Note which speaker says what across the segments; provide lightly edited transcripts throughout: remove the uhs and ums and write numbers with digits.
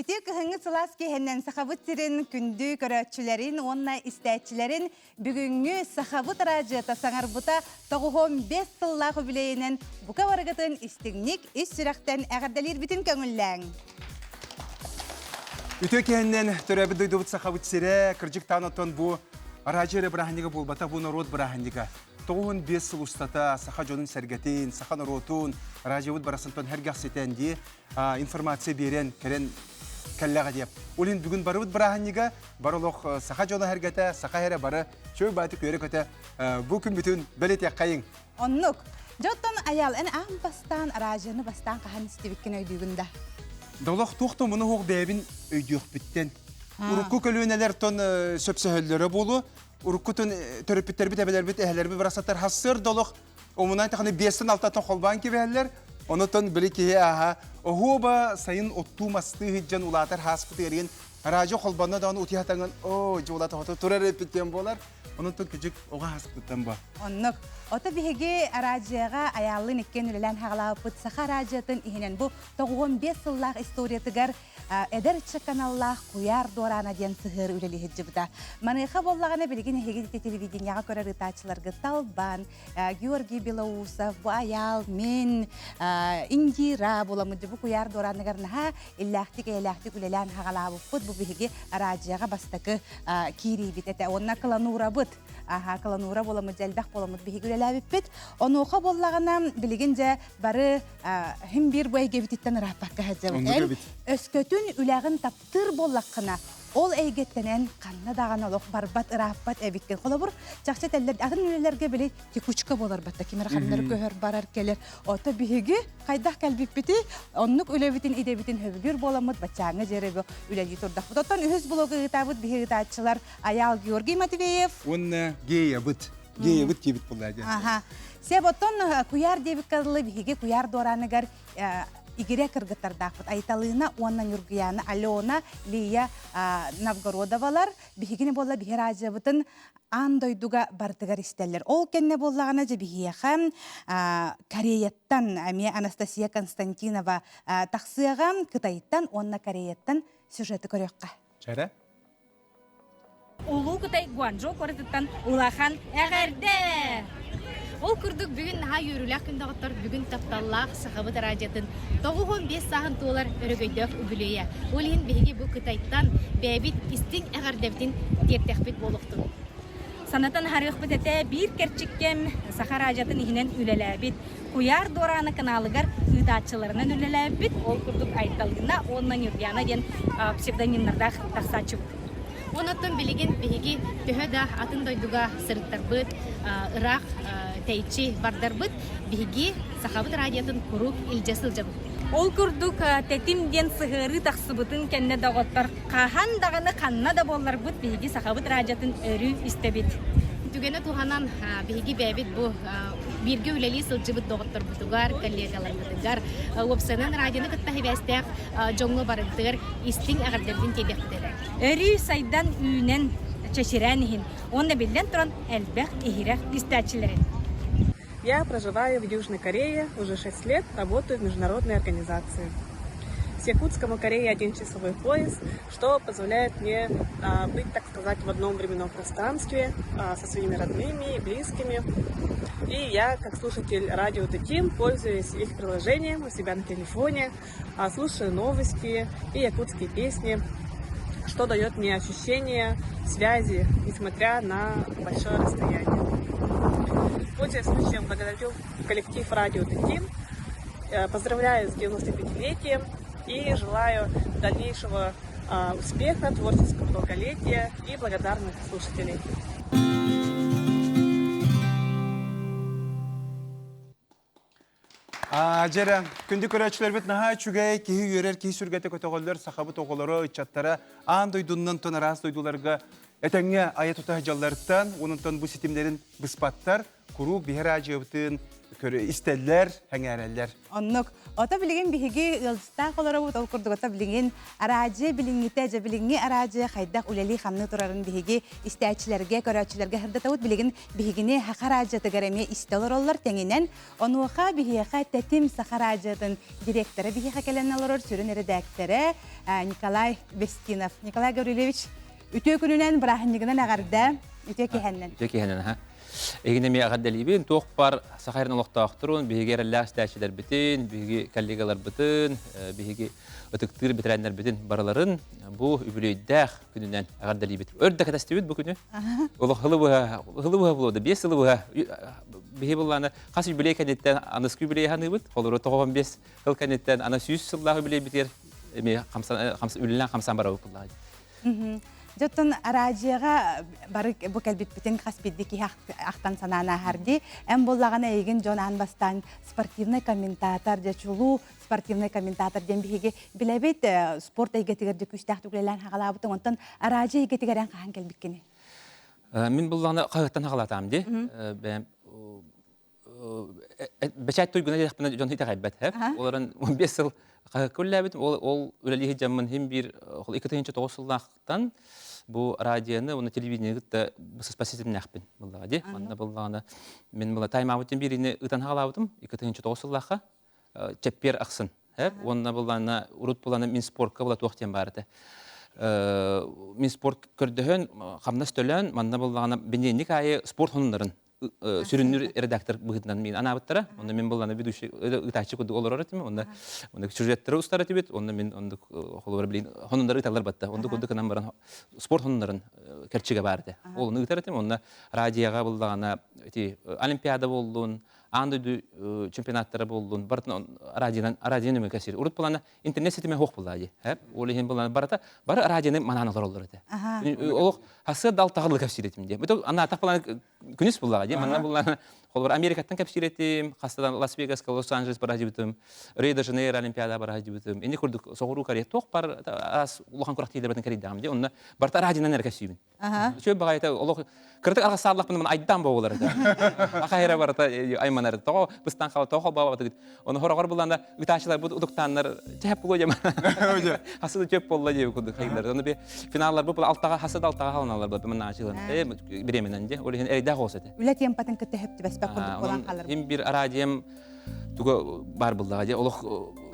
Speaker 1: Үтүө кыһыҥҥы сылаас киэһэнэн Сахабыт сирин күндү көрөөччүлэрин уонна истээччилэрин бүгүҥҥү Сахабыт араадьыйата саҥарбыта 95 сыллаах үбүлүөйүнэн бука барыгытын истиҥник ис сүрэхтэн эҕэрдэлиирбитин көҥүллээҥ.
Speaker 2: Үтүө киэһэнэн төрөөбүт дойдубут Сахабыт сирэ кырдьыктаан оттон бу араадьыйа эрэ бырааһынньыга буолбата, бу норуот бырааһынньыга. 95 сыл устата саха дьонун сэргэтин, саха норуотун, радиобут барахсантан сэргэхситэн дии информация биэрэн кэлэн кэллэҕэ диэп. Ол иһин бүгүн барыбыт бырааһынньыга, бар олох саха дьоно сэргэтэ, саха эрэ бары чөй баатык үөрэ-көтө бу күн бүтүн бэлиэтиэххэйиҥ.
Speaker 1: Оннук. Дьоттон Аял, эн аан бастаан араадьыйаны бастаан хаһан истибиккин өйдүүгүн да?
Speaker 2: Долох туох да муну суох бэйэбин өйдүөхпүттэн. Урукку көлүөнэлэр тон сөпсөһөллөрө буолуо. Уруккутун төрөппүттэрбит, эбэлэрбит, эһэлэрбит барахсаттар хассыар долох Омунан таханы биэстэн алтаттан холбоон кэбиһэллэр. Онотон били киһи ааһа оһуоба сайын оттуу мастыы сылдьан улаатар хааспыт ыарыйын радио холбонно даҕаны утуйа оо дьуулата хото турар эппиттиэн буолар. Онотон кыдьык оҕо хааспыттан ба.
Speaker 1: Оннук. Ото биһиги араадьыйаҕа Айааллыын иккиэн үлэлээн хаҕалаабыппыт саха араадьыйатын иһинэн бу 95 сыллаах историятыгар Эдэр ыччат аналлаах Куйаар дуораана диэн сыһыары үлэлии сылдьыбыта. Маныаха буоллаҕына билигин эһиги телевидениеҕа көрөр ыытааччыларгыт Талбан, Георгий Белоусов, бу Айаал, мин, Индира буоламмыт бу Куйаар дуорааныгар наһаа иллээхтик-эйэлээхтик үлэлээн хаҕалаабыппыт. Бу биһиги араадьыйаҕа бастакы киириибит этэ. Уонна кланурабыт. Аха, кланура буоламмыт, дьэ элбэх буоламмыт биһиги үлэлээбиппит. Онуоха буоллаҕына билигин дьэ бары Хим биир бу эйгэбититтэн ырааппакка сылдьабыт. Эн өскөтүн үлэҕин таптыыр буоллаххына, ол эйгэттэн эн ханна даҕаны олох барбат, ырааппат эбиккин. Холобур, чахчы этэллэр, атын үлэлэргэ били текучка буолар батта, ким эрэ ханна эрэ көһөр, барар, кэлэр. Ото биһиги хайдах кэлбиппити, оннук үлэбитин, идэбитин сөбүлүүр буоламмыт, баччааҥҥа диэри бу үлэлии турдахпыт. Оттон үһүс блогу ыытаабыт биһиги ыытааччылар Айаал Георгий Матвеев.
Speaker 2: Уонна Геябыт. Геябыт диэбит буолла диэн.
Speaker 1: Аха. Сеп оттон куйаар диэбиккэ дылы биһиги куйаар дуорааныгар игирэ кыргыттардаахпыт. Айталыына уонна Ньургуйаана, Алена, Лия Новгородовалар биһигини буолла биһи радиобытын аан дойдуга барытыгар истэллэр. Ол кэннэ буоллаҕына дьэ биһиэхэ Кореяттан эмиэ Анастасия Константинова тахсыаҕа, Кытайтан уонна Кореяттан сюжеты көрүөххэ.
Speaker 2: Чэрэ?
Speaker 3: Улуу Кытай Гуанчжоу куоратыттан улахан эҕэрдэ! Ол курдук бүгүн наһаа үөрүүлээх күн доҕоттор, бүгүн тапталлаах Сахабыт араадьыйатын 95 сааһын туолар өрөгөйдөөх үбүлүөйэ. Ол иһин биһиги бу Кытайтан бэйэбит истиҥ эҕэрдэбитин тиэртэхпит буолуохтун.
Speaker 4: Санатан аһарыахпыт этэ, биир кэрчик кэм Саха араадьыйатын иһинэн үлэлээбит Куйаар Дуораана каналыгар ыытааччыларынан үлэлээбиппит. Ол курдук Айталына уонна Нюрьяна диэн псевдонимнардаах тахсааччыбыт.
Speaker 3: Онон билигин биһиги төһө да атын дойдуга сырыттарбыт, ыраах тэйиччи бардарбыт, биһиги Сахабыт радиотын куруук илдьэ сылдьабыт.
Speaker 4: Ол курдук тэтим диэн сыһыарыы тахсыбытын кэннэ доҕоттор хаһан даҕаны ханна да буолларбыт биһиги Сахабыт радиотын өрүү истэбит.
Speaker 3: Түгэни туһанан биһиги бэйэбит бу бииргэ үлэлии сылдьыбыт доҕотторбутугар, коллегаларбытыгар, уопсайынан радионы кытта сибээстээх дьоҥҥо барыбытыгар истиҥ эҕэрдэбитин тиэрдиэхпит этэ.
Speaker 4: Өрүү сайдан үүнэн чэчирээн иһин уонна биллэн туран элбэх иһирэх истээччилэрин.
Speaker 5: Я проживаю в Южной Корее уже 6 лет, работаю в международной организации. С Якутском и Кореей один часовой пояс, что позволяет мне а, быть, так сказать, в одном временном пространстве а, со своими родными и близкими. И я, как слушатель радио Тетим, пользуюсь их приложением у себя на телефоне, а, слушаю новости и якутские песни, что дает мне ощущение связи, несмотря на большое расстояние. Пользуясь случаем, благодарю коллектив радио Тетим, э, поздравляю с 95-летием и желаю дальнейшего а, успеха, творческого долголетия и благодарных слушателей.
Speaker 2: Дьэрэ, күндү көрөөччүлэрбит наһаа үчүгэй, киһи үөрэр, киһи сүргэтэ көтөҕөллөр сахабыт оҕолоро, ыччаттара аан дойдунан тон араас дойдуларга этэҥҥэ айа тута сылдьалларыттан, онон бу ситимнэрин быспаттар, куруук биһи араадьыйабытын Истэллэр, сэҥээрэллэр.
Speaker 1: Оннук. Ото билигин биһиги ыалдьыттаах олоробут, ол курдук ото билигин араадьыйа билиҥҥитэ, дьэ билиҥҥи араадьыйа хайдах үлэлии-хамныы турарын биһиги истээччилэргэ, көрөөччүлэргэ сырдатабыт. Билигин биһигини Саха араадьыйатыгар эмиэ истэ олороллор тэҥинэн. Онуоха биһиэхэ Тэтим Саха араадьыйатын директора биһиэхэ кэлэн олорор сүрүн эрэдээктэрэ Николай Бестинов. Николай Гаврильевич, үтүө күнүнэн, бырааһынньыгынан эҕэрдэ, үтүө киһэннэн.
Speaker 6: Үтүө киһэнэн, аха. Эһигини эмиэ эҕэрдэлиибин. Туох баар Саха сирин олохтоохторун, биһиги эрэллээх истээччилэрбитин, биһиги коллегаларбытын, биһиги ытыктыыр бэтэрээннэрбитин барыларын бу үбүлүөйдээх күнүнэн эҕэрдэлиибит. Өр да кэтэстибит бу күнү. Олох һылы быһа, һылы быһа буолуо да, биэс сылы быһа биһи буллааны хас юбилей кэнниттэн аныскы юбилей ханыыбыт. Холобура 95 сыл кэнниттэн ана 100 сыллаах юбилейбитигэр эмиэ хамсан үлэлээн хамсан барабыт буллаҕа.
Speaker 1: Дьоттон араадьыйаҕа бары бу кэлбиппитин хас биирдии киһи ахтан санаан ааһар дии. Эн буоллаҕына эйигин дьон аан бастаан спортивнай комментатор, дьэ чулуу спортивнай комментатор диэн биһиги билэбит. Спорт эйгэтигэр дьэ күүстээхтик үлэлээн хаҕалаабытыҥ. Онтон араадьыйа эйгэтигэр эн хаһан кэлбиккиний?
Speaker 6: Мин буллаҕына хаһыаттан хаҕалаатаам дии. Бэйэм бэчээт туйгуна диэхпинэ дьон итэҕэйбэт һэп. Олорон 15 сыл хаһыакка үлэлээбитим. Ол ол үлэлии сылдьаммын иһин биир 2009 сыллаахтан бу радионы уонна телевидениены кытта бысыспа ситимнээхпин буллаҕа дии. Манна буллаҕына мин була тайм-аут диэн биэриини ыытан хаалаабытым 2009 сыллаахха чэппиэр ахсын. Уонна буллаана урут булана мин спортка була туох диэн баар этэ. Мин спорт көрдөһөн, хамнас төлөөн, манна буллаҕына биньиэнньик аайы спорт хонуннарын сүрүннүүр редактор быһыытынан мин анаабыттара. Онно мин буллана ведущий ыытааччы курдук олорор этим. Онно онно сюжеттары устар этибит. Онно мин оннук холобура билин хонуннары ыыталлар батта. Оннук курдук гынан баран спорт хонуннарын кэрчигэ баар этэ. Ол ону ыытар этим. Онно радиоға буллаҕына ити олимпиада буоллун, аан дойду чемпионаттара буоллун, барытын радионан радионы нөҥүө кэсир. Урут булана интернет ситимэ суох буолла дии. Ол иһин булана барыта бары радионы манаан олороллор этэ. Олох хасыа дал тағылы кэпсиир этим дии. Бу ана атах булана күнүс буллаҕа дии. Манна булана холобур Америкаттан кэпсиир этим, хастадан Лас-Вегаска, Лос-Анджелес бара сылдьыбытым, Рио-де-Жанейро Олимпиада бара сылдьыбытым. Ини курдук соҕуруу Корея туох бар аас улахан күрэхтэһиилэрбитин кэрийдэҕим дии. Онно барыта радионан эрэ кэпсиибин. Үчүгэй баҕайыта олох кыратык арҕастааллахпына айдаан буолар этэ. Ахайра барыта айманар. Тоҕо быстан хаала, тоҕо холбообатыгыт. Ону хороҕор буллаана ытааччыларбыт утуктааннар чэп буолуо диэм. Хасы да чөп буолла диэби курдук хайылар. Ону би финаллар бу алтаҕа хасы да алтаҕа халаналар бу маннаачылан. Э биременен де. Ол иһин эрдээх оҕус этэ.
Speaker 1: Үлэ темпатын кытта хөп түбэспэт курдук буолан хаалар.
Speaker 6: Им бир араадьыйам туга баар буллаҕа дьэ олох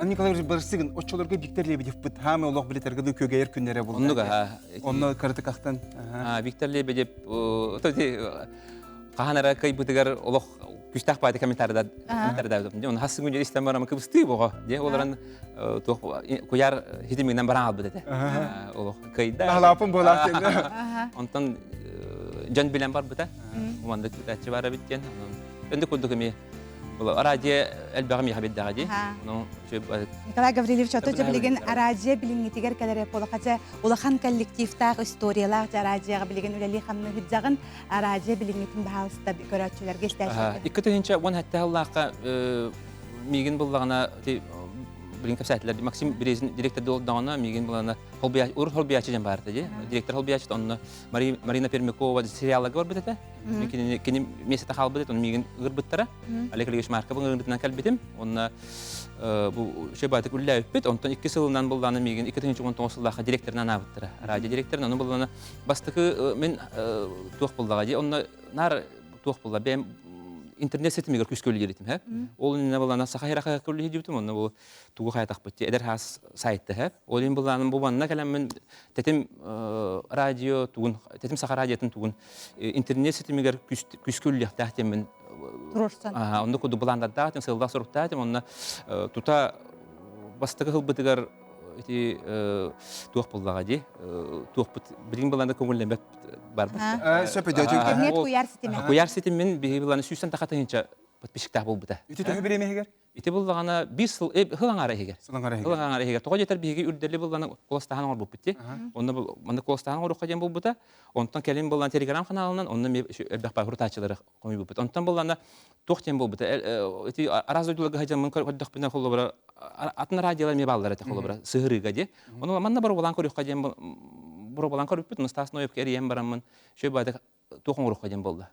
Speaker 2: Николай Иванович барсыгын оччолорго Виктор Лебедевпыт хаамы олох билетэргэ ду күөгэйэр күннэрэ булла.
Speaker 6: Оннук аха.
Speaker 2: Онно кыратык ахтан.
Speaker 6: Виктор Лебедев хаһан эрэ кыйбытыгар олох күстээх баайты комментарийда комментарийда оны хас күн истэн барам кыбыстыы боҕо дьэ олорон туох куйаар хитимигинэн баран албыт этэ олох кыйда
Speaker 2: Ахлаапын буолаах
Speaker 6: онтон дьон билэн барбыта уманды кытааччы бар эбит диэн Өнді курдук эмиэ радио элбэҕи миэхэ билдэҕэ дии.
Speaker 1: Николай Гаврильевич, ото дьэ билигин араадьыйа билиҥҥитигэр кэлэр буолахача улахан коллективтаах, историялаах дьэ араадьыйаҕа билигин үлэлии хамныы сылдьаҕын. Араадьыйа билиҥҥитин баһаалыста көрөөччүлэргэ истээччилэргэ.
Speaker 6: 2017 сыллаахха миигин буллаҕына билин кэпсээтилэр Максим Березин директор буолдаҕына миигин булана урут холбуйааччы диэн баар этэ дии. Директор холбуйааччы онно Марина Пермякова сериалларга барбыт этэ. Кинини кини миэстэтэ хаалбыт этэ, ону миигин ыҥырбыттара. Олег Олегович Марков ыҥырбытынан кэлбитим. Онно бу шөбатык үллээбиппит. Онтон икки сылынан буллаана миигин 2019 сыллаахха директорынан анаабыттара. Радио директорын ону буллаана бастакы мин туох буллаҕа дии. Онно наар туох булла бэйэм интернет ситимигэр күүскэ үлэлиир этим һэ. Ол иннинэ буллаана Саха Хираха үлэлиир диэбитим. Онно бу тугу хайатахпыт дии эдэр хаас сайтта һэ. Ол иһин буллааным бу манна кэлэммин тэтим радио тугун тэтим саха радиотын тугун интернет ситимигэр күүскэ үллэхтээх диэммин
Speaker 1: туруорсан
Speaker 6: онно курдук былаандардаах этим сыллаах соруктаах этим онно тута бастакы сылбытыгар ити туох буллаҕа дии туохпут билигин былаанда көҥүллэммэт барбыт
Speaker 2: сөп
Speaker 1: интернет куйаар ситимэ
Speaker 6: куйаар ситимин биһиги былааны сүүстэн таха тыһыынча подписчиктаах буолбута
Speaker 2: ити төһө бириэмэ
Speaker 6: Ити буллаҕына биир сыл сыл аҥаара иһигэр.
Speaker 2: Сыл аҥаара
Speaker 6: иһигэр. Сыл аҥаара иһигэр. Тоҕо диэтэр биһиги үрдэли буллана куоластаһан оҥорбуппут дии. Онно манна куоластаһан оҥоруохха диэн буолбута. Онтон кэлин буллан телеграм ханаалынан онно эмиэ элбэх баар хурутааччылары хомуйбуппут. Онтон буллана туох диэн буолбута. Ити араас дойдуларга сылдьаммын көрдөхпүнэ холобура атын радиолар эмиэ бааллар этэ холобура сыһырыыга дии. Ону манна боруобалаан көрүөххэ диэн боруобалаан көрбүппүт. Онно Стас Ноевка эрийэн бараммын шөй баадык туох оҥоруохха диэн буолла.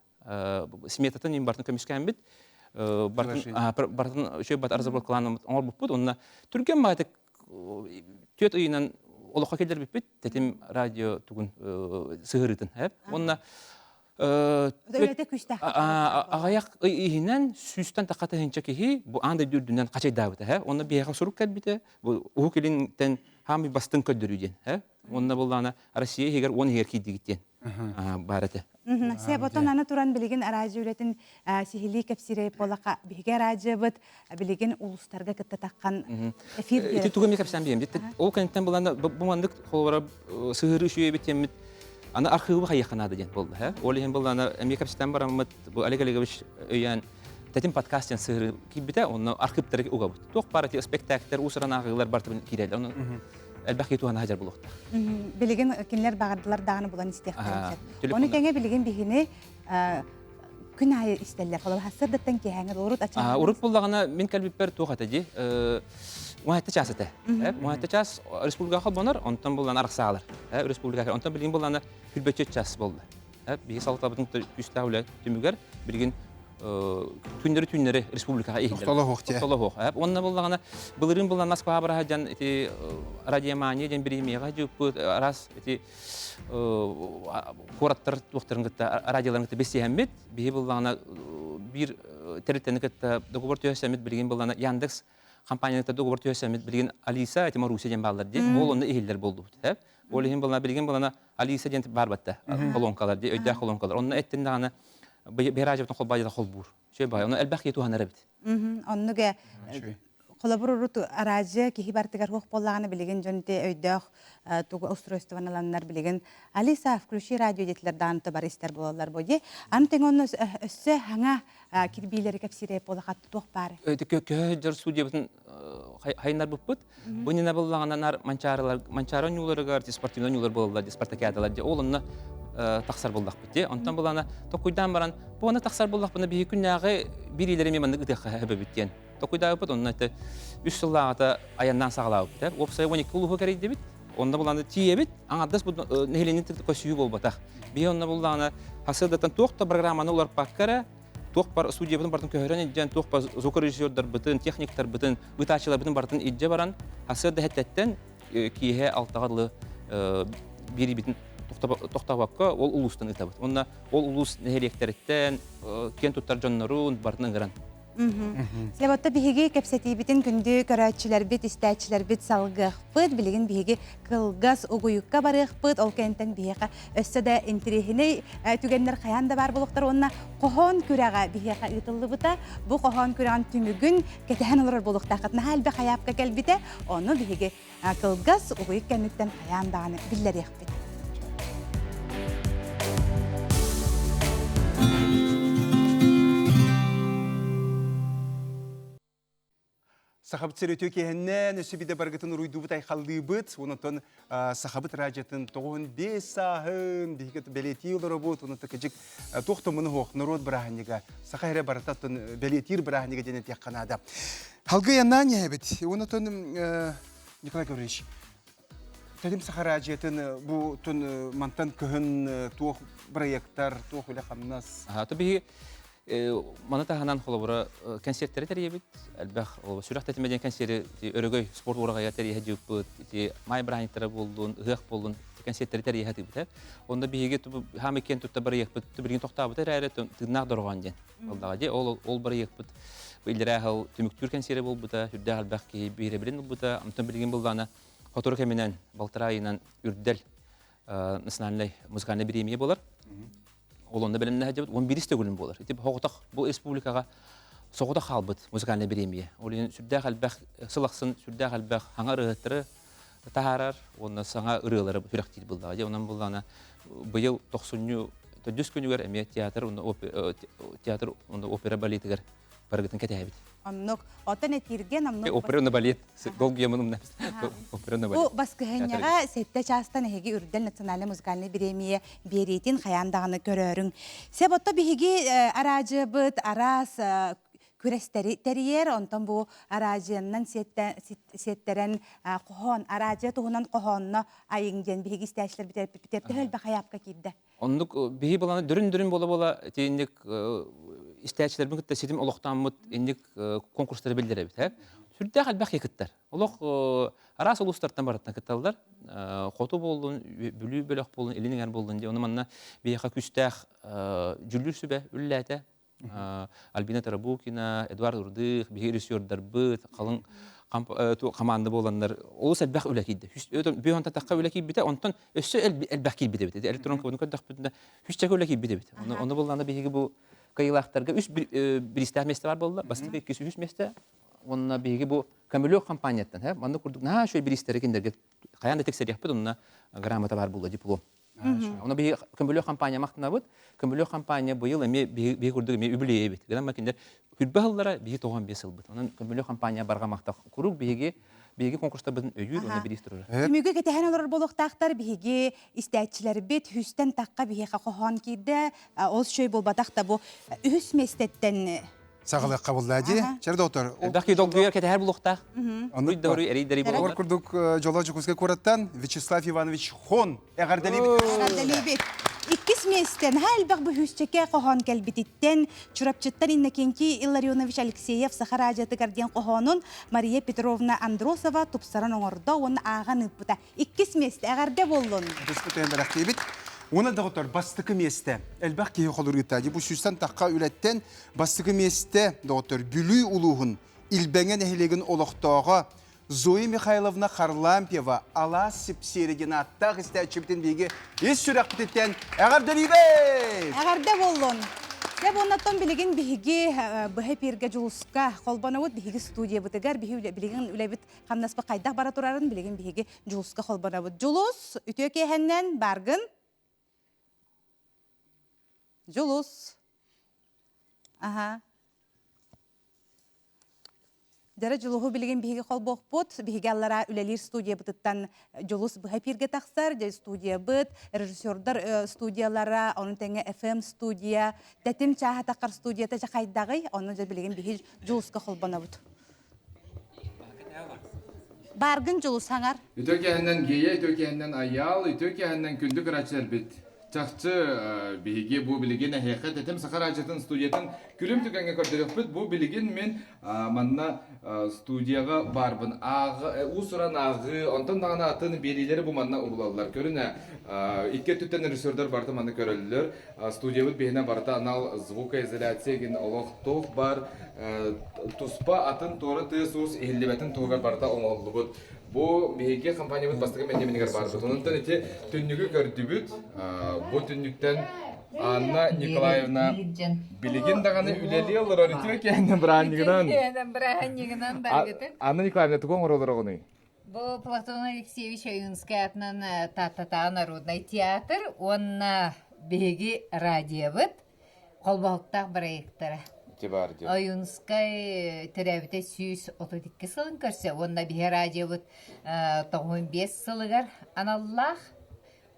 Speaker 6: Сметатын им бартын көмүскээммит. Бартын бартын үчүгэй бат разработкалаан оҥорбуппут. Онно түргэн баҕайытык түөрт ыйынан олоххо киллэрбиппит тэтим радио тугун сыһырыытын. Уонна
Speaker 1: Үлэтэ күүстээх.
Speaker 6: Аҕыйах ый иһинэн сүүстэн тахха тыһыынча киһи бу аан дойду үрдүнэн хачайдаабыта. Онно биһиэхэ сурук кэлбитэ. Бу Уһук Илинтэн хаамый бастыҥ көрдөрүү диэн. Уонна буллаана Россия иһигэр 10 иһигэр киирдигит диэн баар этэ.
Speaker 1: Сөп, оттон аны туран билигин араадьыйа үлэтин сиһилии кэпсиирэй буоллахха, биһиги араадьыйабыт билигин улуустарга кытта таххан эфир
Speaker 6: Ити тугу эмиэ кэпсээн биэм. Ол кэнниттэн булан бу маннык холобура сыһыырыы үчүгэйбит диэммит аны архыыбы хайыахха наада диэн буолла. Ол иһин буллаана эмиэ кэпсэтэн бараммыт бу Олег Олегович өйөөн тэтим подкаст диэн сыһырыы киирбитэ, онно архыыптары угабыт. Туох баар ити спектакльтар, уус-уран ааҕыылар барытын киирэллэр. Онон элбэх киһи туһана сылдьар буолуохтаах.
Speaker 1: Билигин кинилэр баҕардылар даҕаны булан истиэхтэрин сөп. Ону тэҥэ билигин биһини күн аайы истэллэр. Холобур, сарсыардаттан киэһээҥҥэ урут ачаан.
Speaker 6: Урут буллаҕына мин кэлбиппэр туох этэ дии? Уһатты час этэ. Уһатты час республикаҕа холбонор, онтон буллан арахсаалар. Республикаҕа. Онтон билигин буллаҕына хүрбөччө час буолла. Биһи салалтабытын күүстээх үлэ түмүгэр билигин түүннэри түүннэри республикаҕа иһиллэр.
Speaker 2: Тохтолоһуох дии.
Speaker 6: Тохтолоһуох. Уонна буллаҕына былырыын буллан Москва бараһа дьан ити радиомания диэн бириэмийэҕэ дьыппыт араас ити куораттар туохтарын кытта радиоларын кытта билсиһэммит биһи буллаҕына биир тэрилтэни кытта договор түһэсэммит билигин буллаҕына Яндекс компанияны кытта договор түһэсэммит билигин Алиса ити Маруся диэн бааллар дии ол онно иһиллэр буоллубут. Ол иһин буллаҕына билигин буллаҕына Алиса диэн баар батта колонкалар дии өйдөөх колонкалар онно эттин даҕаны биһиражыбытын холбаадьата холбуур үчүгэй баҕайы ону элбэх киһи туһанар эбит
Speaker 1: Оннук холобур урут араадьыйа киһи бартыгар суох буоллаҕына билигин дьон ити өйдөөх тугу устройствоны ыланнар билигин Алиса включи радио диэтилэр даҕаны бары истэр буолаллар бу дии аны тэҥэ онно өссө хаҥа кирбиилэри кэпсиирэ буолахат туох баары
Speaker 6: көһө сылдьар судьябытын хайыннарбыппыт Бу иннинэ буоллаҕына наар манчаарылар манчаары оонньууларыгар спортивнай оонньуулар буолаллар спартакиадалар дии ол онно тахсар буоллахпыт дии онтон булана токуйдаан баран бу онно тахсар буоллахпына биһи күннээҕи бириилэри эмиэ маннык ытыахха сөбөбүт диэн токуйдаабыппыт онно это үс сыллааҕыта айаннаан саҕалаабыппыт уопсайа 12 улууһу кэрийдибит онно буланы тиийэбит аҥардас бу нэһилиэнньэ көсүү буолбатах биһи онно буллаҕына хасыардаттан туох да программаны уларпакка эрэ туох бар студиябытын барытын көһөрөн илдьэн, туох бар звукорежиссердарбытын, техниктарбытын, ыытааччыларбытын барытын илдьэ баран, сарсыарда эһэттэттэн киэһэ алтаҕа дылы биэриибитин тохтообокко ол улуустан ыытабыт. Уонна ол улуус нэһилиэктэриттэн киэн туттар дьоннорун барытын ыҥыран.
Speaker 1: Себотто биһиги кэпсэтиибитин күндү көрөөччүлэрбит, истээччилэрбит салгыахпыт. Билигин биһиги кылгас угуйукка барыахпыт. Ол кэнниттэн биһиэхэ өссө да интэриэһинэй түгэннэр хайаан да баар буолуохтар уонна хоһоон күрэҕэ биһиэхэ ыытыллыбыта. Бу хоһоон күрэҕин түмүгүн кэтэһэн олорор буолуохтааххыт. Наһаа элбэх хайаапка кэлбитэ. Ону биһиги кылгас угуйук кэнниттэн хайаан даҕаны биллэриэхпит.
Speaker 2: Сахабыт сир үтүө киэһэннээн өссө биирдэ барыгытын уруйдуубут айхаллыыбыт. Онтон Сахабыт радиотын 95 сааһын биһиги бэлиэтии олоробут. Онон кыдьык туох томуну суох норуот бырааһынньыга саха эрэ барыта бэлиэтиир бырааһынньыга диэн этиэххэ наада. Халгы яннаан иһэбит. Онтон Николай Гаврилович, Тэтим Саха радиотын бу тун мантан кыһын туох проекттар, туох үлэ-хамнас?
Speaker 6: То биһи Маны таһынан холобура кэнсиэртэри тэрийэбит. Элбэх сүрэх тэтимэ диэн кэнсиэри Өрөгөй спорт уораҕайа тэрийэ дьыыппыт, ити маай бырааһынньыктара буоллун, ыһыах буоллун кэнсиэртэри тэрийэ сатыыбыт. Онно биһиги хаамай киэн тутта бырайыакпыт билигин тохтообута эрээри тыыннаах дорҕоон диэн буоллаҕа дии. Ол ол бырайыакпыт иллэрээ сыл түмүктүүр кэнсиэрэ буолбута, сүрдээх элбэх киһи биһирэбилин ылбыта. Онтон билигин буоллаҕына сотору кэминэн балтараа ыйынан Үрдэл национальнай музыкальнай бириэмийэ буолар. Ол онно бэлэмнэһэ дьабыт 11 төгүлүн буолар. Ити соҕотох бу республикаҕа соҕотох хаалбыт музыкальнай бириэмийэ. Ол иһин сүрдээх элбэх сыл ахсын сүрдээх элбэх саҥа ырыаһыттары таһаарар уонна саҥа ырыалары сүрэхтиир буоллаҕа. Дьэ онон буоллаҕына быйыл тохсунньу төрдүс күнүгэр эмиэ театр уонна театр уонна опера балетыгар барыгытын кэтэһэбит.
Speaker 1: Оннук. Оттон этииргэ
Speaker 6: намнук Опера на балет. Долгуйамын умна. Опера на балет.
Speaker 1: Бу баскыһынньаҕа сэттэ чаастан эһиги Үрдэл национальнай музыкальнай бириэмийэ биэриитин хайаан даҕаны көрөөрүҥ. Сөп отто биһиги араадьыйабыт араас күрэстэри тэрийэр, онтон бу араадьыйаннан сиэттэрэн хоһоон, араадьыйа туһунан хоһоонно айыҥ диэн биһиги истээччилэрбит эппиппитигэр төһө элбэх айаапка киирдэ?
Speaker 6: Оннук биһи быланы дөрүн-дөрүн буола-буола итинник. истээччилэрбин кытта ситим олохтооммут инник конкурстары биллэрэбит. Сүрдээх элбэх киһи кыттар. Олох араас улуустартан барыттан кытталлар. Хоту буоллун, Бүлүү бөлөх буоллун, Илин эҥэр буоллун дии. Ону манна биһиэхэ күүстээх дьүллүүр сүбэ үлэлээтэ. Альбина Тарабукина, Эдуард Урдых, биһиги режиссердарбыт, халыҥ хамаанда буоланнар олус элбэх үлэ киирдэ. Бүөн татахха үлэ киирбитэ, онтон өссө элбэх киирбит эбит. Электронкабыны көрдөхпүтүнэ, үсчэкэ үлэ киирбит эбит. Ону буллаана биһиги бу кыайыылаахтарга үс бириистээх миэстэ бар буолла. Бастакы, иккис, үһүс миэстэ. Уонна биһиги бу көмөлөөх компанияттан, маннык курдук наһаа үчүгэй бириистэри кинилэргэ хайаан да тиксэриэхпит, онно грамота баар буолла, диплом. Ону биһи көмөлөөх компания махтанабыт. Көмөлөөх компания быйыл эмиэ биһи курдук эмиэ үбүлүөйэбит. Гынан кинилэр күрбэ сыллара биһи 95 сылбыт. Онон көмөлөөх компания барҕа махтал. Куруук биһиги биһиги конкурстарбытын өйүүр уонна бириис турар.
Speaker 1: Түмүгү кэтэһэн олорор буолуохтаахтар биһиги истээччилэрбит үстэн тахха биһиэхэ хоһоон киирдэ. Ол үчүгэй буолбатах да бу үһүс миэстэттэн
Speaker 2: Саҕалыахха булла дии. Чэр доктор.
Speaker 6: Элбэх киһи долгуйар кэтэһэр булуохтаах.
Speaker 2: Оннук
Speaker 6: дору эрийдэри
Speaker 2: Ол курдук Дьоло Дьокуускай куораттан Вячеслав Иванович Хон эҕэрдэлиибит.
Speaker 1: Эҕэрдэлиибит. Иккис миэстэ наһаа элбэх быһүүсчэкэ хоһоон кэлбититтэн Чурапчыттан Иннокентий Илларионович Алексеев Саха радиотыгар диэн хоһоонун Мария Петровна Андросова тупсаран оҥордо уонна ааҕан ыыппыта. Иккис миэстэ эҕэрдэ буоллун.
Speaker 2: Түспүтүн бэлэхтиибит. Уонна доҕоттор бастакы миэстэ. Элбэх киһи холуруйта. Бу сүүстэн тахха үлэттэн Бастакы миэстэ, доҕоттор, Бүлүү улууһун Илбэҥэ нэһилиэгин олохтооҕо Зоя Михайловна Харлампьева Алаас сипсиэрэ диэн ааттаах истээччибитин биһиги ис сүрэхпититтэн эҕэрдэлиибит!
Speaker 1: Эҕэрдэ буоллун! Дьэ буоннаттан билигин биһиги быһа эпииргэ Дьулуска холбонобут биһиги студиябытыгар биһи билигин үлэбит хамнаспыт хайдах бара турарын билигин биһиги Дьулуска холбонобут. Дьулус, үтүө киэһэннэн бааргын? Дьулус. Аха. Дьара Дьулуһу билигин биһиги холбуохпут. Биһиги аллара үлэлиир студиябытыттан Дьулус быһа эпииргэ тахсар. Дьэ студиябыт, режиссердар э, студиялара, ону тэҥэ FM студия, тэтим чааһа таххар студията дьэ хайдаҕый? Ону дьэ билигин биһи Дьулуска холбонобут. Баргын Дьулус хаҥар.
Speaker 7: Үтүө киэһэннэн Гея, үтүө киэһэннэн Айаал, үтүө киэһэннэн күндү көрөөччүлэрбит. Чахчы, биһиги бу билигин эһиэхэ Тэтим Саха радиотын студиятын күлүм түгэҥҥэ көрдөрүөхпүт. Бу билигин мин манна студияҕа баарбын. Уус-уран ааҕыы, онтон даҕаны атын биэриилэри бу манна уһулаллар. Көрүнэ, икки өттүттэн режиссердар барыта манна көрөллөр. Студиябыт биһинэ барыта анал звукоизоляция гин олох туох бар туспа атын туора тыас-уус иһиллибэтин туһугар барыта оҥоһуллубут. Бу биһиги компаниябыт бастакы мэндиэмэнигэр баарбыт. Онон ити түннүгү көрдүбүт. Бу түннүктэн Анна Николаевна билигин даҕаны үлэлии олорор үтүө киэһэнэн бырааһынньыгынан.
Speaker 8: Бырааһынньыгынан баргытын.
Speaker 7: Анна Николаевна тугу оҥоро олороҕунуй?
Speaker 8: Бу Платон Алексеевич Ойуунскай аатынан Тааттатааҕы народнай театр уонна биһиги радиобыт холбоһуктаах бырайыактара.
Speaker 7: Ити баар диэн.
Speaker 8: Ойуунскай төрөөбүтэ 132 сылын көрсө уонна биһи радиобыт 95 сылыгар аналлаах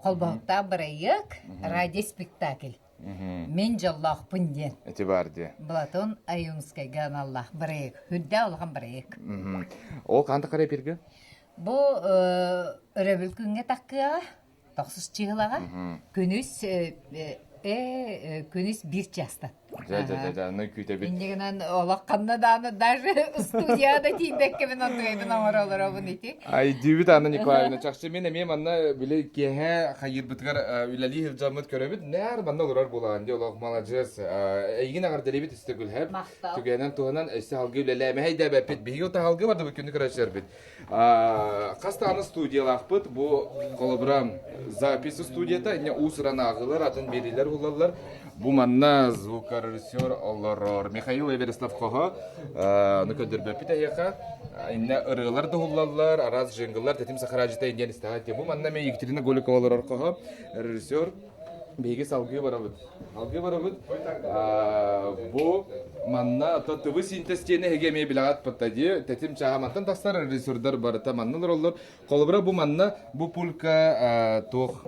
Speaker 8: холбоһуктаах бырайыак радиоспектакль. Мин дьоллоохпун диэн.
Speaker 7: Ити баар дии.
Speaker 8: Платон Ойуунскайга аналлаах бырайыак. Үрдээх улахан бырайыак.
Speaker 7: Ол ханта қарай пирге?
Speaker 8: Бу өрөбүл күҥҥэ таккыаҕа, тохсус чыһылаҕа, күнүс күнүс биир чаастан.
Speaker 7: Дьэ, дьэ, дьэ, дьэ, аны күүтэбит.
Speaker 8: Инньэ гынан олох ханна дааны даже студияда да тиийбэккэбин онтугайбын оҥоро олоробун ити.
Speaker 7: Ай, дүүбүт Анна Николаевна, чахчы мин эмиэ манна били киэһэ хайыырбытыгар үлэлии сылдьаммыт көрөбүт. Нээр манна олорор буолаҕын дии олох маладьыас. Эйигин эҕэрдэлиибит истэ күлһэп. Түгэнэн туһанан өссө салгыы үлэлээмэһэй дээбэппит. Биһиги утаһалгы бардыбыт күнү көрөччүлэрбит. Хас даҕаны студиялаахпыт. Бу холобура запись студията, инньэ уус-уран ааҕыылар, атын биэриилэр булаллар. Бу манна звукорежиссер олорор Михаил Эверестов хоһо, ону көрдөрбөппүт эһиэхэ. Иннэ ырыалар да уһуллаллар, араас джингллар, Тэтим Сахараадьыта диэн истэҕэ. Бу манна эмиэ Екатерина Голикова олорор хоһо, режиссер. Биһиги салгыы барабыт. Салгыы барабыт. Бу манна ТВ синтез диэн эһиги эмиэ билэҕит батта дии. Тэтим чааһа мантан тахсар режиссердар барыта манна олороллор. Холобура бу манна бу пулька туох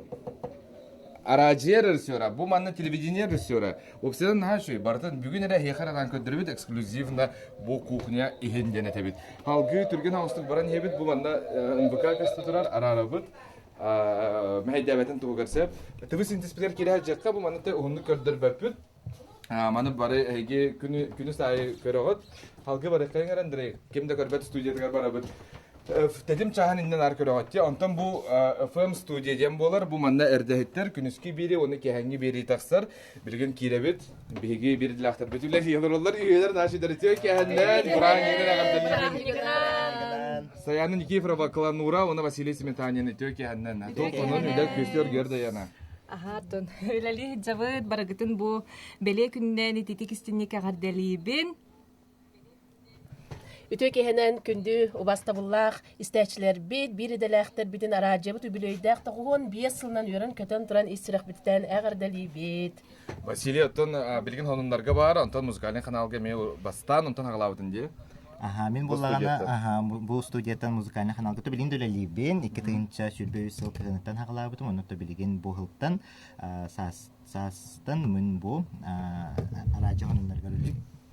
Speaker 7: араадьыйа режиссера, бу манна телевидение режиссера. Уопсайынан наһаа үчүгэй. Барытын бүгүн эрэ эһиэхэ эрэ көрдөрөбүт эксклюзивно бу кухня иһин диэн этэбит. Салгыы түргэн оҥостук баран иһэбит. Бу манна НВК көстө турар араарабыт. Мэһэйдээбэтин туһугар сөп. ТВ синтезпитигэр киирэ сылдьыахха бу манна уһуннук көрдөрбөппүт. Маны бары эһиги күнүс аайы көрөҕүт. Халгы барыаххайыҥ Андрей. Ким да көрбөт студиятыгар барабыт. Тэтим чааһын иннин аар көрөҕүт. Онтон бу FM студия диэн буолар. Бу манна эрдэһиттэр күнүскү биэри уонна киэһэҥҥи биэрии тахсар. Билигин киирэбит. Биһиги биирдилээхтэрбит үлэлии олороллор. Үйэлэр наши дөрүтүө киэһэннэн бырааһынньыгынан эҕэрдэлиибин. Саяна Никифорова Кланура уонна Василий Сметанин үтүө киэһэннэн. Туох онон үлэ күстүөр гөр даяна.
Speaker 9: Аха, тон үлэлии сылдьабыт, барыгытын бу бэлиэ күннэн ититик истинник эҕэрдэлиибин.
Speaker 10: Үтүө киһинэн күндү убастабыллаах истээччилэрбит, биир идэлээхтэрбитин араадьыйабыт үбүлүөйдээх 95 сылынан үөрэн-көтөн туран ис сүрэхпититтэн эҕэрдэлиибит.
Speaker 7: Василий, оттон билигин хонуннарга бар, онтон музыкальный каналга эмиэ бастаан, онтон аҕалаабытын дии.
Speaker 11: Аха, мин буллаҕына, аха, бу студияттан музыкальный каналга то билигин да үлэлиибин. 2023 сыл кыһыныттан хаҕалаабытым, онно то билигин бу сылтан саас саастан мин бу араадьы хонуннарыгар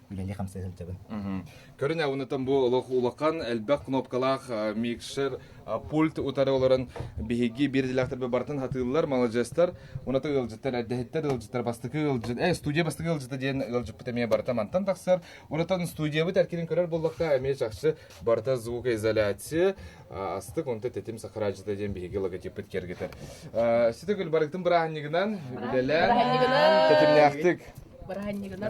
Speaker 11: үлэлии хамсыы сылдьабын.
Speaker 7: Көрүн аунатан бу олох улахан элбэх кнопкалаах микшер пульт утары олорон биһиги биир дилээхтэрбэ барытын хатыыллар маладьыастар уната ыалдьыттар эрдэһиттэр ыалдьыттар бастакы ыалдьыт э студия бастакы ыалдьыта диэн ыалдьыппыт эмиэ барыта мантан тахсар Урутан студиябыт эркинин көрөр буоллахха эмиэ чахчы барыта звукоизоляция астык онто тэтим сахараадьыта диэн биһиги логотиппыт киэргэтэр. Ситэ барыктын бырааһынньыгынан үлэлээн тэтимнээхтик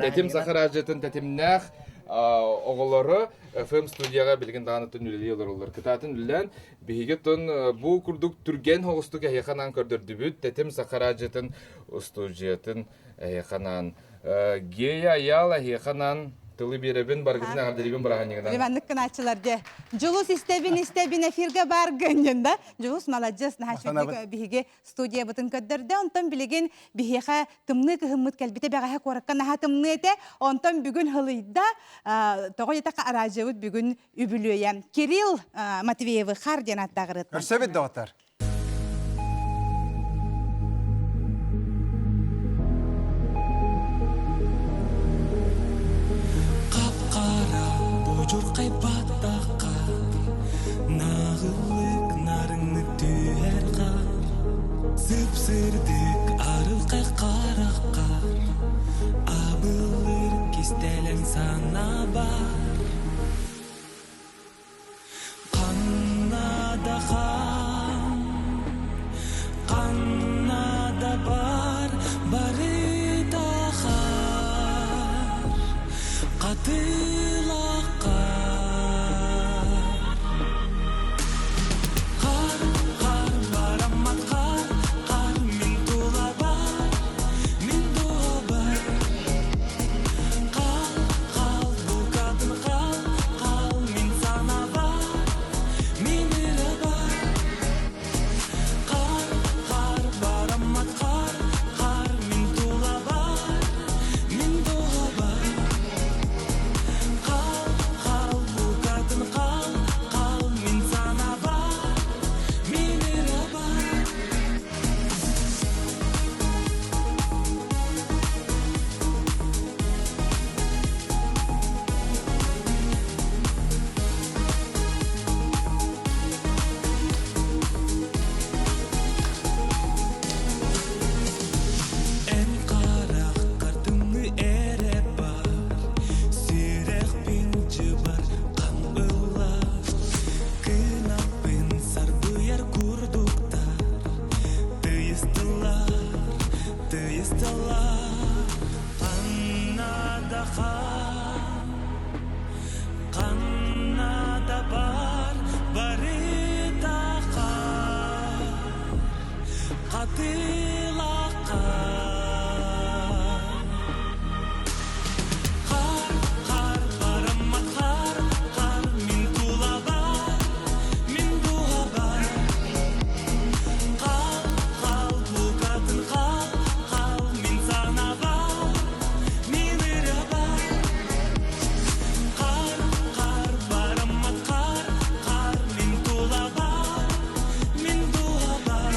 Speaker 7: тэтим сахараадьытын тэтимнээх оҕолору FM студияҕа билигин даҕаны тун үлэлии олороллор. Кытаатын үлэлээн биһиги тун бу курдук түргэн соҕустук эһиэхэ анаан көрдөрдүбүт тэтим сахараадьытын устуудьуйатын эһиэхэ анаан Гея Айаал эһиэхэ анаан тылы биэрэбин, барыгытын эҕэрдэлиибин бырааһынньыгынан.
Speaker 1: Иваннык кынааччылар дьэ. Дьулус истэбин истэбин эфиргэ бар гынньын да. Дьулус маладьыс наһаа үчүгэй биһиги студиябытын көрдөрдө. Онтон билигин биһиэхэ тымныы кыһыммыт кэлбитэ бэҕэһээ куоракка наһаа тымныы этэ. Онтон бүгүн хылыйда. Тоҕо диэтэххэ араадьыйабыт бүгүн үбүлүөйэ. Кирилл Матвеевы хар диэн ааттааҕырыттан.
Speaker 2: Көрсөбүт доҕоттор.
Speaker 12: Хап-хара будьурхай баттахха Нағылык нарыңнык түһэр хаар Сып-сырдык арылхай харахха Абылыр кистэлэҥ санаа бар Ханна да хаан, ханна да бар, барыта хаар, хатылах хаар. Хаар, хаар бараммат хаар, хаар мин тулабар, мин дулабар. Хал, хал, букатын хал, хал мин санабар, мин ырабар. Хар, хар бараммат хар, хар мин тулабар, мин дулабар. Хал, хал, букатын хал, хал мин санабар, мин ырабар. Эн хараххар тымныы эрэ бар, сүрэхпин дьыбар хам ыллар, кынаппын сарбыйар курдуктар, тыйыстылар, тыйыстылар. Ханна да хаан, ханна да бар, барыта хаар, хатылах хаар. Хаар, хаар, бараммат хаар, хаар мин тулабар, мин дууһабар. Хал, хал, букатын хал, хал мин санабар, мин ырабар. Хаар, хаар, бараммат хаар, хаар мин тулабар, мин дууһабар.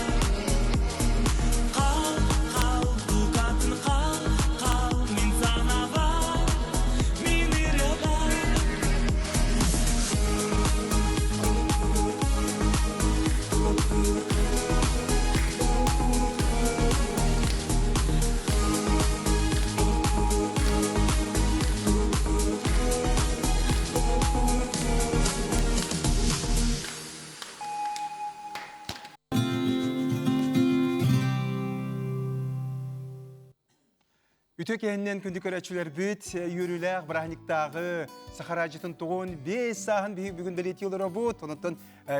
Speaker 2: Үтө кэһиннэн күндү көрөөччүлэрбит үөрүүлээх бырааһынньыктааҕы Саха радиотын тугун биэс сааһын биһиги бүгүн бэлиэтии олоробут. Онтон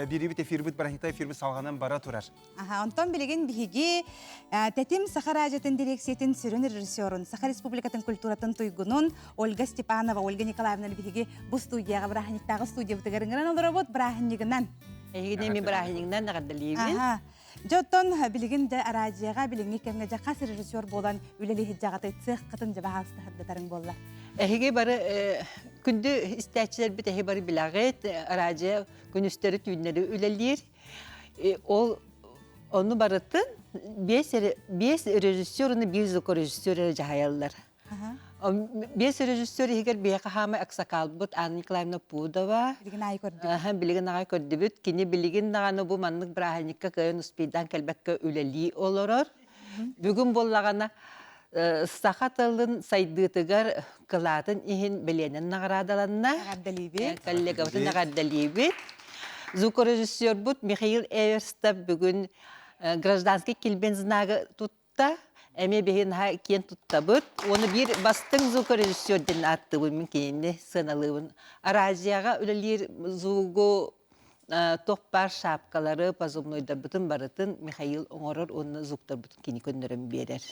Speaker 2: биирибит эфирбит бырааһынньыктаах эфирбит салҕанан бара турар.
Speaker 1: Аха, онтон билигин биһиги Тэтим Саха радиотын дирекциятын сүрүн режиссерун, Саха Республикатын культуратын туйгунун Ольга Степанова, Ольга Николаевна биһиги бу студияҕа бырааһынньыктааҕы студиябытыгар ыҥыран олоробут бырааһынньыгынан.
Speaker 13: Эһигини ми бырааһынньыгынан эҕэрдэлиибин.
Speaker 1: Аха. Дьэ оттон билигин дьэ араадьыйаҕа билиҥҥи кэмҥэ дьэ хас режиссер буолан үлэлии сылдьаҕытый цеххытын дьэ баһаалыстаһырдатарыҥ буолла.
Speaker 13: Эһиги бары күндү истээччилэрбит эһи бары билэҕит араадьыйа күнүстэри түүннэри үлэлиир. Ол ону барытын биэс биэс режиссер уонна биир звукорежиссер эрэ дьаһайаллар. Биэс режиссер иһигэр биһиэхэ хаамай аксакалбыт Анна Николаевна Пудова.
Speaker 1: Билигин аайы көрдүбүт.
Speaker 13: Билигин аҕай көрдүбүт. Кини билигин даҕаны бу маннык бырааһынньыкка кыайан успейдаан кэлбэккэ үлэлии олорор. Бүгүн буоллаҕына саха тылын сайдыытыгар кылаатын иһин бэлиэнэн наҕараадаланна.
Speaker 1: Эҕэрдэлиибит.
Speaker 13: Коллегабытын эҕэрдэлиибит. Звукорежиссербут Михаил Эверстов бүгүн гражданский килбиэн знагы тутта. Эмиэ биһи наһаа киэн туттабыт. Уонна биир бастыҥ звукорежиссер диэн ааттыыбын мин кинини сыаналыыбын. Аразияҕа үлэлиир звугу туох баар шапкалары, позывнойдарбытын барытын Михаил оҥорор уонна звуктарбытын кини көннөрөн биэрэр.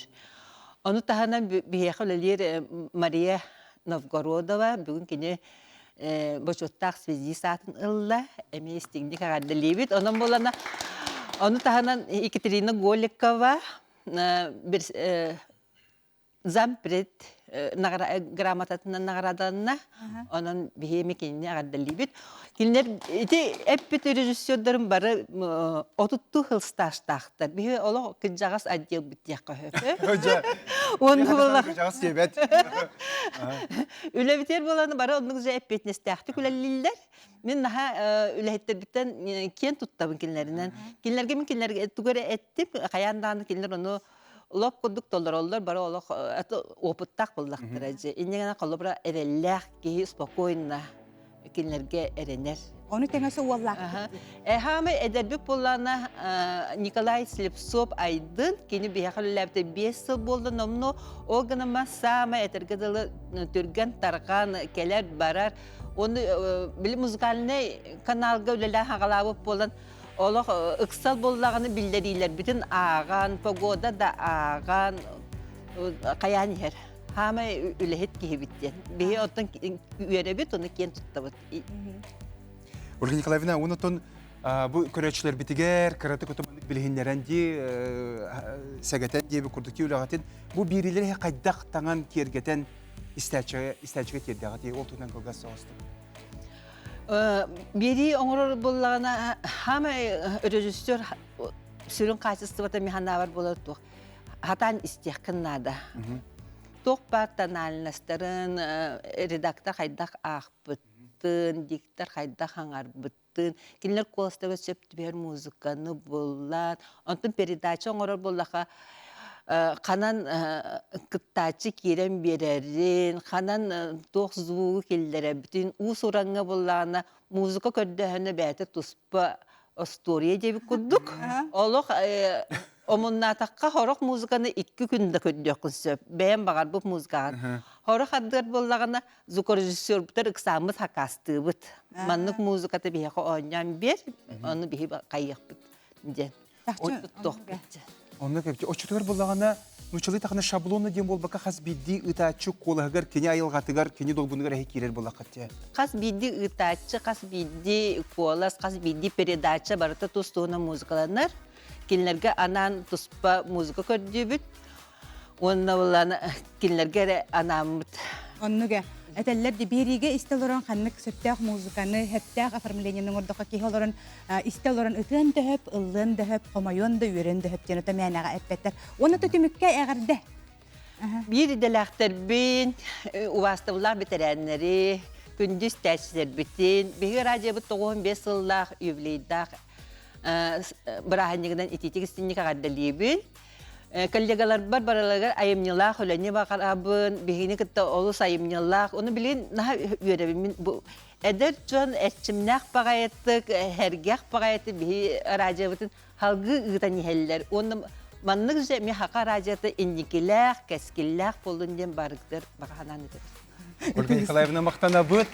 Speaker 13: Ону таһынан биһиэхэ үлэлиир Мария Новгородова бүгүн кини бочуоттаах связист аатын ылла, эмиэ истиҥник эҕэрдэлиибит. Онон буолана, ону таһынан Екатерина Голикова зампред грамотатынан наҕараадаланна. Онон биһи эми кинини эҕэрдэлиибит. Кинилэр ити эппит режиссердарын бары отуттуу сыл стажтаахтар. Биһи олох кырдьаҕас отделбыт диэххэ сөп.
Speaker 2: Уонна буолла. Кырдьаҕас диэбэт.
Speaker 13: Үлэбитигэр буолан бары оннук же эппиэтинэстээхтик үлэлииллэр. Мин наһаа үлэһиттэрбиттэн киэн туттабын кинилэринэн. Кинилэргэ мин кинилэргэ тугу эрэ эттим, хайаан даҕаны кинилэр ону лоп курдук толороллор, бары олох опыттаах буоллахтара дьэ. Инньэ гынан холобура эрэллээх киһи спокойно кинилэргэ эрэнэр.
Speaker 1: Ону тэҥэ уоллаах.
Speaker 13: Эһаамы эдэрбит буоллаана Николай Слепцов Айдын кини биһиэхэ үлэлээбитэ 5 сыл буолла номнуо ол гынан саамай этэргэ дылы түргэн тарҕаан кэлэр барар оны били музыкальнай каналга үлэлээн хаҕалаабыт буолан олох ыксал буоллаҕына биллэриилэрбитин ааҕан погода да ааҕан хайаан иһэр хаамай үлэһит киһибит диэн биһи оттон үөрэбит ону киэн туттабыт
Speaker 2: Ольга Николаевна, онотон бу көрөөччүлэрбитигэр кыратык отоманнык билиһиннэрэн дии сэгэтэн диэби курдук үлэҕитин бу биэриилэри хайдах таҥан киэргэтэн истээччигэ истээччигэ тиэрдэҕит ол туһунан кылгас соҕустук.
Speaker 13: Биэрии оҥорор буоллаҕына хаамай режиссер сүрүн хаачыстыбата механаабар буолар туох хатаан истиэххин наада. Туох баар тональностарын редактор хайдах аахпыттын, диктор хайдах аҥарбыттын, кинилэр куоластарыгар сөп түбэһэр музыканы буллаан, онтон передача оҥорор буоллаха ханан кыттааччы киирэн биэрэрин, ханан туох звугу киллэрэбитин, уус-ураҥҥа буоллаҕына музыка көрдөөһүнэ бэйэтэ туспа остуоруйа диэбит курдук. Олох омуннаатахха хорох музыканы икки күн да көрдүөххүн сөп. Бэйэм баҕарбыт музыкаҕын. Хорох ардыгар буоллаҕына звукорежиссербутар ыксааммыт хакаастыыбыт. Маннык музыката биһиэхэ оонньоон биэр, ону биһи хайыахпыт диэн. Туттуохпут.
Speaker 2: Онно кэпчи оччотугар буллаҕына нууччалыы тахана шаблонно диэн буолбакка хас биирдии ыытааччы куолаһыгар кини айылҕатыгар кини долгунугар эһи киирэр буоллаххыт дии.
Speaker 13: Хас биирдии ыытааччы, хас биирдии куолас, хас биирдии передача барыта тус-туһунан музыкаланар. Кинилэргэ анаан туспа музыка көрдүүбүт. Уонна булан кинилэргэ эрэ анааммыт.
Speaker 1: Оннуга этэллэр ди биэриигэ истэ олорон ханнык сөптөөх музыканы, сөптөөх оформлениены оҥордоххо киһи олорон истэ олорон ытыан да сөп, ыллыан да сөп, хомойуон да, үөрүөн да сөп диэн ото мээнэҕэ эппэттэр. Уонна то түмүккэ эҕэрдэ.
Speaker 13: Биир идэлээхтэрбин, убаастабыллаах бэтэрээннэри, күндү истээччилэрбитин, биһиги радиобыт 95 сыллаах юбилейдаах бырааһынньыгынан итиитик истинник эҕэрдэлиибин. Коллегаларбар барыларыгар айымньылаах үлэни баҕарабын, биһигини кытта олус айымньылаах. Ону билигин наһаа үөрэбин мин бу эдэр дьон эрчимнээх баҕайытык, сэргэх баҕайытык биһи радиобытын салгыы ыытан иһэллэр. Уонна Маннык же ми хака радиота инникилээх, кэскиллээх буоллун диэн барыктар баҕаһанан этэбит.
Speaker 2: Ольга Николаевна махтанабыт.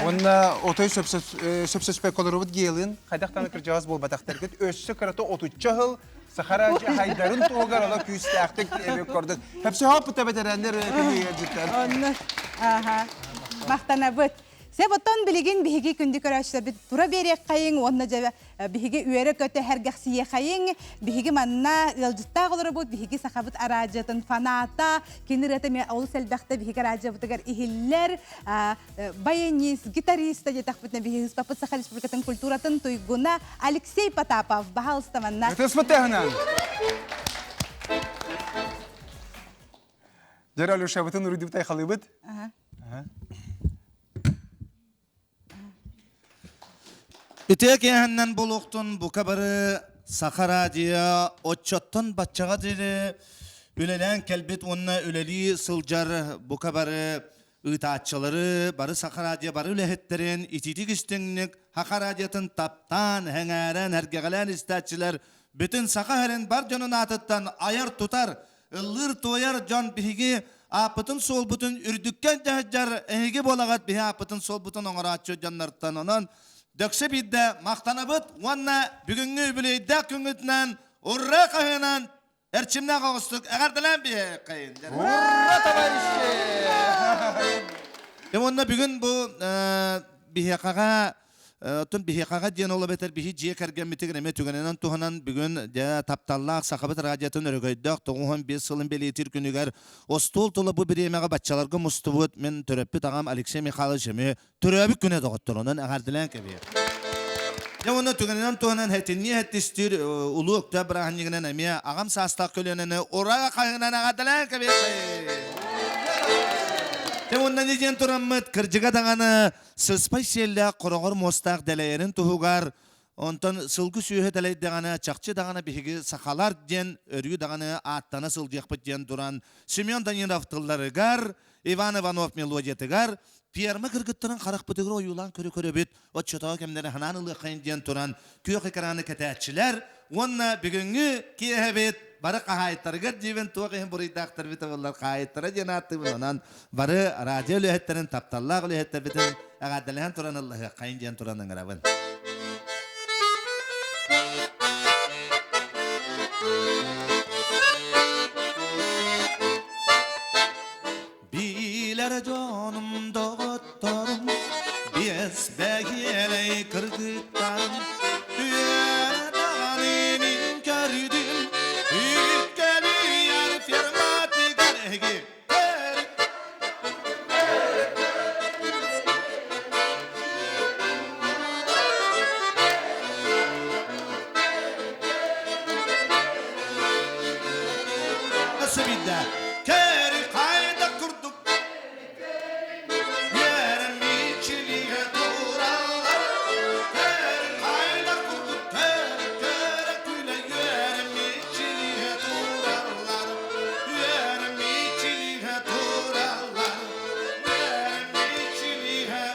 Speaker 2: Уонна отой сөпсөспөккө олоробут гиэлин хайдах кырдьаҕас буолбатахтаргыт өссө кырата отучча сыл Саха хайдарын туһугар оно күүстээхтик эбик көрдүк. Хөпсөһөппүт бэтэрээннэр күнү
Speaker 1: Онно аха махтанабыт. Сеп оттон билигин биһиги күндү көрөөччүлэрбит тура биэриэххэйиҥ уонна дьэ биһиги үөрэ-көтө һэргэхсийиэхэйиҥ. Биһиги манна ыалдьыттаах олоробут, биһиги сахабыт араадьыйатын фаната, кини ырыата эмиэ олус элбэхтэ биһиги араадьыйабытыгар иһиллэр. Баянист, гитарист диэтэхпитинэ биһиги ыспаппыт Саха Республикатын культуратын туйгуна Алексей Потапов. Баһаалыста манна.
Speaker 2: Ытыспыт таһынан. Дьэ, Алешабытын уруйдубут айхалыыбыт.
Speaker 14: Үтүө киэһэннэн буолуохтун бука бары Саха радио отчоттон баччаҕа диэри үлэлээн кэлбит уонна үлэлии сылдьар бука бары ыытааччылары, бары Саха радио бары үлэһиттэрин итиитик истиҥник Саха радиотын таптаан, сэҥээрэн, эргэҕэлээн истээччилэр бүтүн Саха сирин бар дьонун аатыттан айар-тутар ыллыыр-туойар дьон биһиги ааппытын-суолбутун үрдүккэ дьаһдьар эһиги буолаҕыт биһи ааппытын-суолбутун оҥорооччу дьоннортон онон дөксө биирдэ махтанабыт уонна бүгүҥҥү үбүлүөйдээх күҥҥүтүнэн урра хаһыынан эрчимнээх оҕустук эҕэрдэлээн биһиэххэйин
Speaker 2: Ура, товарищи!
Speaker 14: Уонна бүгүн бу биһиэхэҕэ Оттон биһиэхэҕэ диэн ол эбэтэр биһи дьиэ кэргэммитигэр эмиэ түгэнинэн туһанан бүгүн дьэ тапталлаах Сахабыт радиотын өрөгөйдөөх 95 сылын бэлиэтиир күнүгэр остуол тула бу бириэмэҕэ баччаларга мустубут мин төрөппүт аҕам Алексей Михайлович эмиэ төрөөбүт күнэ доҕотторунан эҕэрдэлээн кэбиһэр. Дьэ уонна түгэнинэн туһанан хэтиннии хэттистиир Улуу Өктөөп бырааһынньыгынан эмиэ аҕам саастаах көлүөнэни ура хаһыынан эҕэрдэлээн кэбиһэр. Дьэ уонна не диэн тураммыт кырдьыга даҕаны Сыспай сиэллээх хороҕор муостаах дэлэйэрин туһугар, онтон сылгы сүөһү дэлэйдэҕинэ чахчы даҕаны биһиги сахалар диэн өрүү даҕаны ааттана сылдьыахпыт диэн туран Семен Данилов тылларыгар, Иван Иванов мелодиятыгар пиэрмэ кыргыттарын харахпытыгар ойуулаан көрө-көрөбүт, оччотооҕу кэмнэри ханаан ылыаххайын диэн туран күөх экраны кэтээччилэр уонна бүгүҥҥү киэһэбит бары хаһаайыттарыгар диибин туох иһин буруйдаахтар эбитэ буоллар хаһаайыттара диэн ааттыыбын онон бары радио үлэһиттэрин тапталлаах үлэһиттэрбитин эҕэрдэлэһэн туран ыллаһыаххайын диэн туран ыҥырабын. Билэр дьонум доҕотторум, биэс бэһиэлэй кыргыттарым, үөрэ даҕаны мин көрдүм, үккэлийэр ферматыгар эһиги Сибидэ Кэри хайда курдук Үөрэммичилигэ тураллар Кэри хайда курдук Кэри кэрэ күлэ Үөрэммичилигэ тураллар Үөрэммичилигэ тураллар Үөрэммичилигэ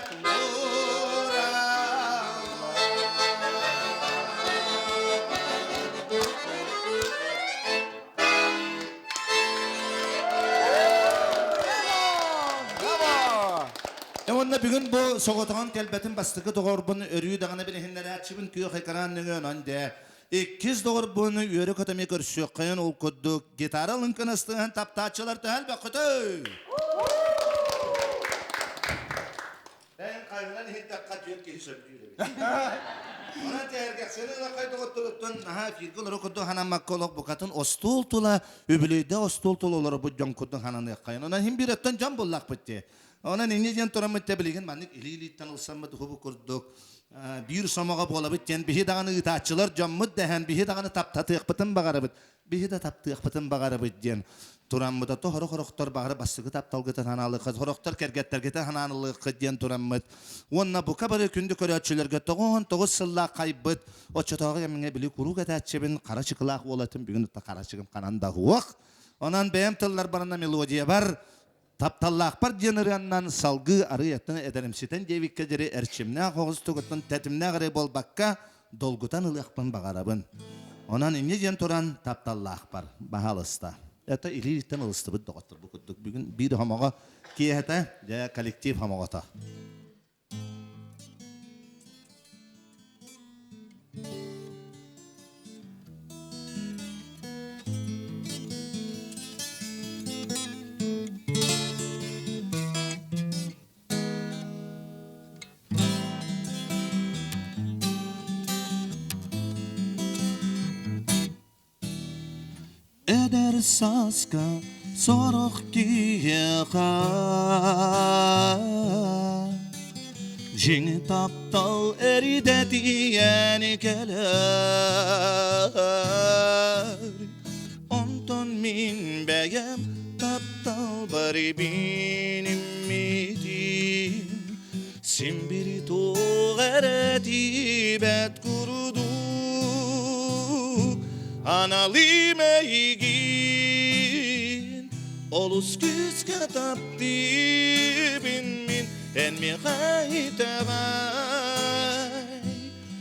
Speaker 14: Уонна бүгүн бу соҕотоҕун кэлбэтин бастакы доҕорбун өрүү даҕаны билиһиннэрээччибин күөх экран нөҥүө онон дэ иккис доҕорбун үөрэ көтөмө көрсүөххэйин ол курдук гитара лыҥкынастыһан таптааччылар төһөл бөххөтөй Эн хайынан иһиттэххэ түөрт киһи сөбүлүүр эбит. Онон тэһэргэхсэни ылаххай доҕотторуттан наһаа эфиргэ олоро курдук ханаммакка олох букатын остуол тула үбүлүөйдээх остуол тула олоробут дьон курдук хананыаххайын. Онон иһин биир өттөн дьон буллахпыт дии. Онон инньэ диэн тураммыт да билигин маннык илии-илииттэн ылсаммыт уһубу курдук биир сомоҕо буолабыт диэн биһи даҕаны ыытааччылар дьоммут дэһэн биһи даҕаны таптатыахпытын баҕарабыт. Биһи да таптыахпытын баҕарабыт диэн тураммыт, ото сорох-сорохтор баҕар бастакы тапталгытын ханаалыаххыт, сорохтор кэргэттэргитин ханаанылыаххыт диэн тураммыт. Уонна бука бары күндү көрөөччүлэргэ 99 сыллаах хайбыт, оччотооҕу кэмҥэ били куруук этээччибин хара чыкылаах уолатын бүгүн ытта хара чыгым ханан да суох. Онон бэйэм тылларбарына мелодиябар Тапталлаахпар диэн ырыаннан салгыы арыйаттан эдэримситэн диэбиккэ диэри эрчимнээх оҕус тугуттан тэтимнээх эрэ буолбакка долгутан ылыахпын баҕарабын. Онон инньэ диэн туран тапталлаахпар, баһаалыста. Это илииттэн ылыстыбыт доҕоттор бу курдук. Бүгүн биир хомоҕо киэһэтэ, дьэ коллектив хомоҕото. Эдэр сааска сорох киһиэхэ Дьиҥ таптал эридэтийэн кэлэр Онтон мин бэйэм тапталбар биниммитим Син бири туох эрэ тиийбэт курдук Аналым эйигин олус күүскэ таптыыбын мин Эн миэхэ итэҕэй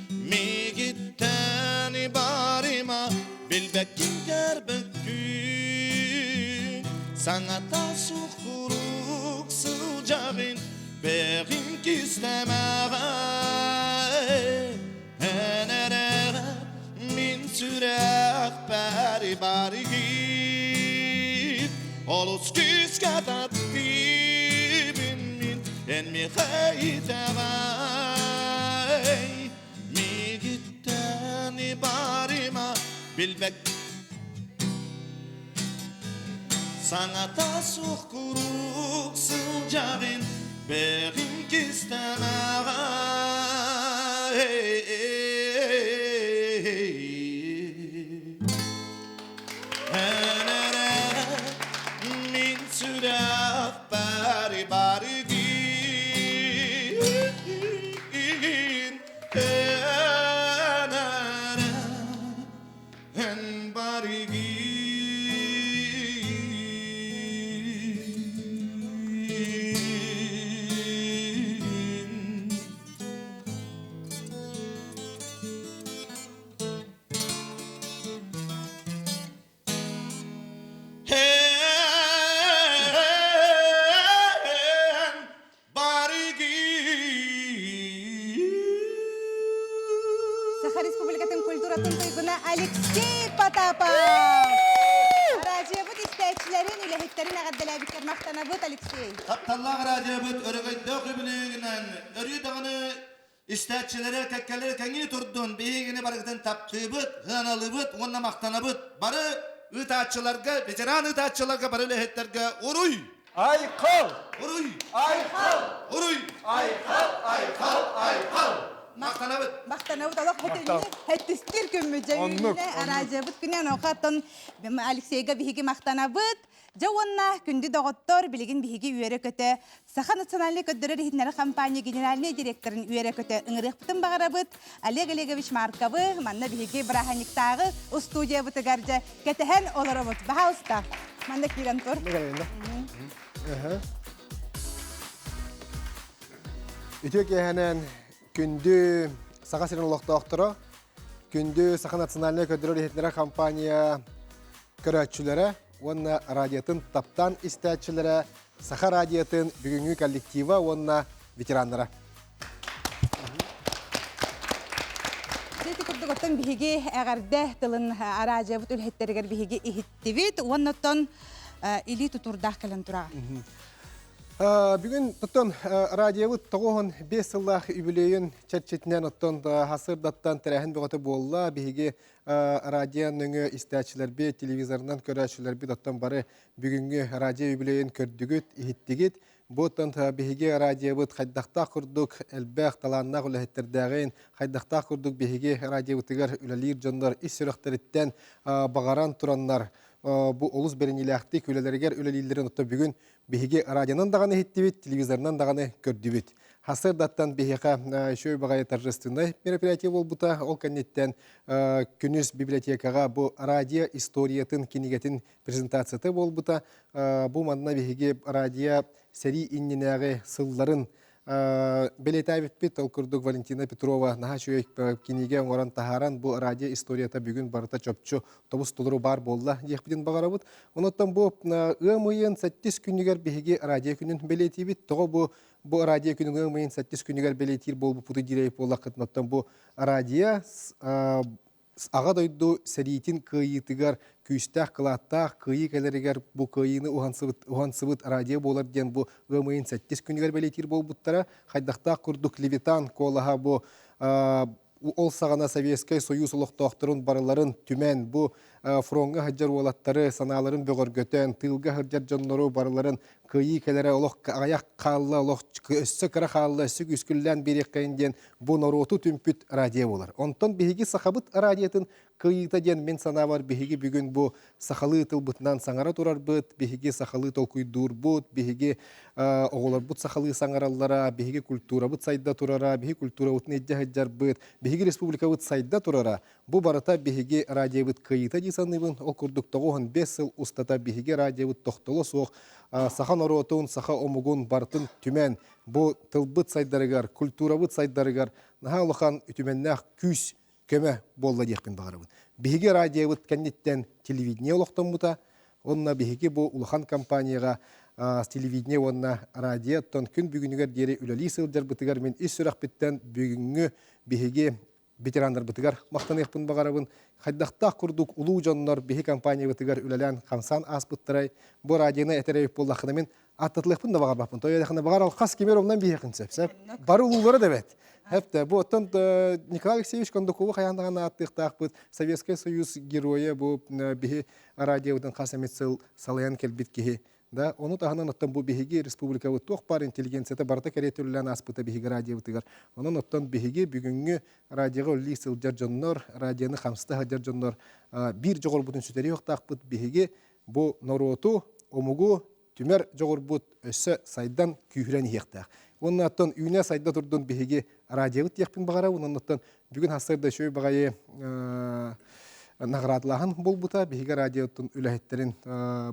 Speaker 14: Миигиттэн барыма билбэккин көрбөккүн Саҥата суох куруук сылдьаҕын Бэҕин кистэмэҕэй Эн эрэ мин сүрэхпэр барыгын Олус күүскэ таптыыбын мин Эн миэхэ итэҕэй Миигиттэн барыма билбэк Саҥата суох куруук сылдьаҕын Бэҕин кистэмэҕэй Эн эрэ мин сүрэхпэр барыгын Эн эрэ эн барыгын. Эн
Speaker 1: Саха Республикатын культуратын туйгуна Алексей Потапов! Радиобыт истээччилэрин, үлэһиттэрин эҕэрдэлээбиккэр махтанабыт, Алексей.
Speaker 14: Тапталлаах радиобыт өрөгөйдөөх үбүлүөйүнэн өрүү даҕаны истээччилэрэ кэккэлэрэ кэҥии турдун, биһигини барыгытын таптыыбыт, сыаналыыбыт уонна махтанабыт. Бары ыытааччыларга, ветеран ыытааччыларга, бары үлэһиттэргэ уруй!
Speaker 2: Айхал!
Speaker 14: Уруй!
Speaker 2: Айхал!
Speaker 14: Уруй!
Speaker 2: Айхал! Айхал! Айхал!
Speaker 14: Махтанабыт!
Speaker 1: Махтанабыт олох хэттистир күммүт дьэ араадьыйабыт күнэ онуоха Алексейга биһиги махтанабыт. Дьэ уонна күндү доҕоттор, билигин биһиги үөрэ-көтө Саха национальнай көрдөрөр иһитиннэрэр компания генеральнай директорын үөрэ-көтө ыҥырыахпытын баҕарабыт. Олег Олегович Марковы манна биһиги бырааһынньыктааҕы устуудьуйабытыгар дьэ кэтэһэн олоробут. Баһаалыста, манна киирэн тур.
Speaker 15: Үтүө киэһэнэн күндү Саха сирин олохтоохторо, күндү Саха национальнай көрдөрөр иһитиннэрэр компания көрөөччүлэрэ уонна радиотын таптаан истээччилэрэ, Саха радиотын бүгүҥҥү коллектива уонна ветераннара.
Speaker 1: Ити курдук оттон биһиги эҕэрдэ тылын араадьыйабыт үлэһиттэригэр биһиги иһиттибит уонна оттон илии тутуурдаах кэлэн тураҕа.
Speaker 15: Бүгүн оттон радиобыт 95 сыллаах үбүлүөйүн чэрчитинэн оттон хасырдаттан тэрээһин бөҕөтө буолла. Биһиги радио нөҥүө истээччилэрбит, телевизорынан көрөөччүлэрбит оттон бары бүгүҥҥү радио үбүлүөйүн көрдүгүт, иһиттигит. Бу оттон биһиги радиобыт хайдахтаах курдук элбэх талааннаах үлэһиттэрдээҕин, хайдахтаах курдук биһиги радиобытыгар үлэлиир дьоннор ис сүрэхтэриттэн баҕаран тураннар бу олус бэриниилээхтик үлэлэригэр үлэлииллэрин оттон бүгүн Биһиги радионан даҕаны иһиттибит, телевизорынан даҕаны көрдүбүт. Сарсыардаттан биһиэхэ еще баҕайы торжественнай мероприятие буолбута. Ол кэнниттэн күнүс библиотекаҕа бу радио историятын кинигэтин презентацията буолбута. Бу манна биһиги радио сэрии иннинээҕи сылларын Бэлиэтээбиппит ол курдук Валентина Петрова наһаа үчүгэй кинигэ оҥорон таһааран бу радио историята бүгүн барыта чопчу тобус толору баар буолла диэхпитин баҕарабыт. Онон бу ыам ыйын сэттис күнүгэр биһиги радио күнүн бэлиэтиибит. Тоҕо бу бу радио күнүн ыам ыйын сэттис күнүгэр бэлиэтиир буолбуппуту диирэй буоллаххытына бу радио Аҕа дойду сэриитин кыайыытыгар күүстээх кылааттаах кыайыы кэлэригэр бу кыайыыны уһансыбыт, уһансыбыт радио буолар диэн бу ыам ыйын сэттис күнүгэр бэлиэтиир буолбуттара. Хайдахтаах курдук Левитан куолаһа бу ол саҕана Советскай Союз олохтоохторун барыларын түмэн бу фроҥҥа сылдьар уолаттары санааларын бөҕөргөтөн, тыылга сылдьар дьоннору барыларын кыайыы кэлэрэ олох аҕыйах хаалла, олох өссө кыра хаалла, өссө күүскүллээн биэриэххэйин диэн бу норуоту түмпүт радио буолар. Онтон биһиги сахабыт радиотын кыайыыта диэн мин санаабар биһиги бүгүн бу сахалыы тылбытынан саҥара турарбыт, биһиги сахалыы толкуйдуурбут, биһиги оҕолорбут сахалыы саҥараллара, биһиги культурабыт сайда турара, биһиги культурабытын илдьэ сылдьарбыт, биһиги республикабыт сайда турара. Бу барыта биһиги радиобыт кыайыыта дии саныыбын. Ол курдук 95 сыл устата биһиги радиобыт тохтоло суох саха норуотун, саха омугун барытын түмэн, бу тылбыт сайдарыгар, культурабыт сайдарыгар наһаа улахан үтүмэннээх күүс көмө буолла диэхпин баҕарабын. Биһиги радиобыт кэнниттэн телевидение олохтоммута, онно биһиги бу улахан компанияҕа телевидение уонна радио оттон күн бүгүнүгэр диэри үлэлии сылдьарбытыгар мин ис сүрэхпиттэн бүгүҥҥү биһиги ветераннарбытыгар махтаныахпын баҕарабын. Хайдахтаах курдук улуу дьоннор биһи компаниябытыгар үлэлээн хамсаан ааспыттарай. Бу радионы этэр эбит буоллаххына мин аттатылыахпын да баҕарбаппын. Тоҕо диэтэххинэ баҕар алхас кимер умнан биһиэхин сөп. Сөп. Бары улуулара да эбэт. Хэп бу оттон Николай Алексеевич Кондакову хайаан даҕаны ааттыахтаахпыт. Советскай Союз геройа бу биһи радиобытын хас эмит сыл салайан кэлбит киһи. Да, ону таһынан оттон бу биһиги республикабыт туох баар интеллигенцията барыта кэриэтэ үлэлээн ааспыта биһиги радиобытыгар. Онон оттон биһиги бүгүҥҥү радиоҕа үлэлии сылдьар дьоннор, радионы хамсата сылдьар дьоннор биир дьоҕурбутун сүтэриэх биһиги бу норуоту, омугу түмэр дьоҕурбут өссө сайдан күүһүрэн иһиэхтээх. Уонна оттон үүнэ сайда турдун биһиги радиобыт диэхпин баҕарабын. Онон оттон бүгүн сарсыарда үчүгэй баҕайы наградалааһын буолбута. Биһиги радиоттан үлэһиттэрин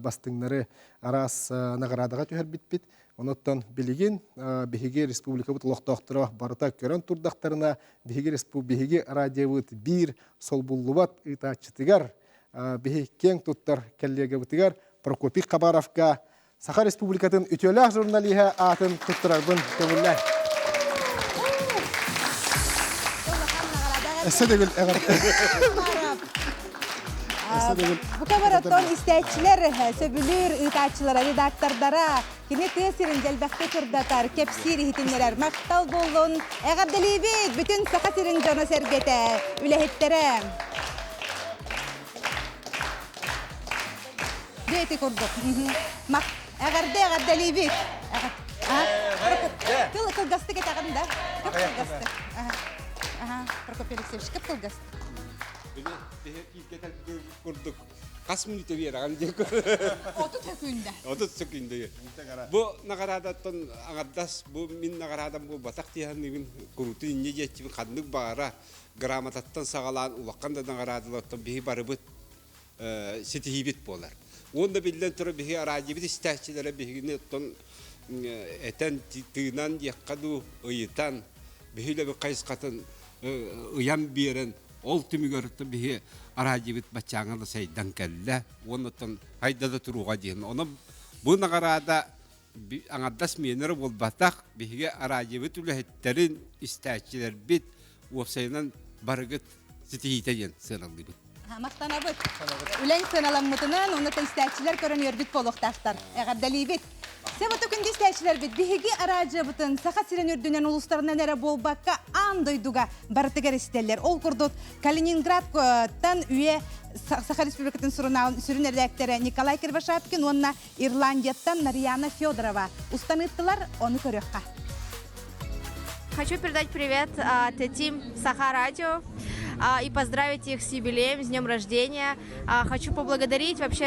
Speaker 15: бастыҥнары араас наградаҕа түһэрбиппит. Онуттан билигин биһиги республикабыт олохтоохторо барыта көрөн турдахтарына, биһиги биһиги радиобыт биир солбуллубат ыытааччытыгар, биһи киэҥ туттар коллегабытыгар Прокопий Хабаровка Саха Республикатын үтүөлээх журналиһа аатын туттарарбын көҥүллээн. Өссө төгүл эҕэрдэ.
Speaker 1: Бука бараттан истээччилэр, сөбүлүүр ыытааччылара, редактордара кини тыа сирин дэлбэхтэ сырдатар, кэпсиир иһитиннэрэр махтал буоллун. Эҕэрдэлиибит бүтүн Саха сирин дьоно-сэргэтэ, үлэһиттэрэ. Дьэ ити курдук. Мах эҕэрдэ эҕэрдэлиибит. Тыл кылгастык этэҕин да? Кып кылгастык. Аха, Прокопий Алексеевич, кып кылгастык.
Speaker 16: курдук хас мүнүүтэ биэрэҕин диэн
Speaker 1: Отут сөкүүндэ.
Speaker 16: Отут сөкүүндэ. Бу наҕараадаттан аҥардас бу мин наҕараадам буолбатах диэханныыбын куруутун инньэ диэччибин ханнык баҕара грамотаттан саҕалаан улахан да наҕараадалартан биһи барыбыт ситиһиибит буолар. Уонна биллэн турар биһиги араадьыйабыт истээччилэрэ биһигини оттон этэн тыынан диэххэ дуу ыйытан биһи үлэбит хайысхатын ыйан биэрэн ол түмүгэр биһи араадьыйабыт баччааҥҥа да сайдан кэллэ уонна оттон хайда да туруоҕа диэн. Онон бу наҕараада аҥардас миэнэ буолбатах биһиги араадьыйабыт үлэһиттэрин истээччилэрбит уопсайынан барыгыт ситиһиитэ диэн сыаналыыбыт.
Speaker 1: Махтанабыт. Үлэҥ сыаналаммытынан уонна истээччилэр көрөн үөрбүт буолуохтаахтар. Эҕэрдэлиибит. Себото күндү истээччилэрбит биһиги араадьыйабытын Саха сирин үрдүнэн улуустарынан эрэ буолбакка аан дойдуга барытыгар истэллэр. Ол курдук Калининградтан үйэ Саха Республикатын сүрүн эрэдээктэрэ Николай Кривошапкин уонна Ирландияттан Нарьяна Федорова устан ыыттылар, ону көрүөххэ.
Speaker 17: Хочу передать привет от Team Саха Радио и поздравить их с юбилеем, с днем рождения. Хочу поблагодарить вообще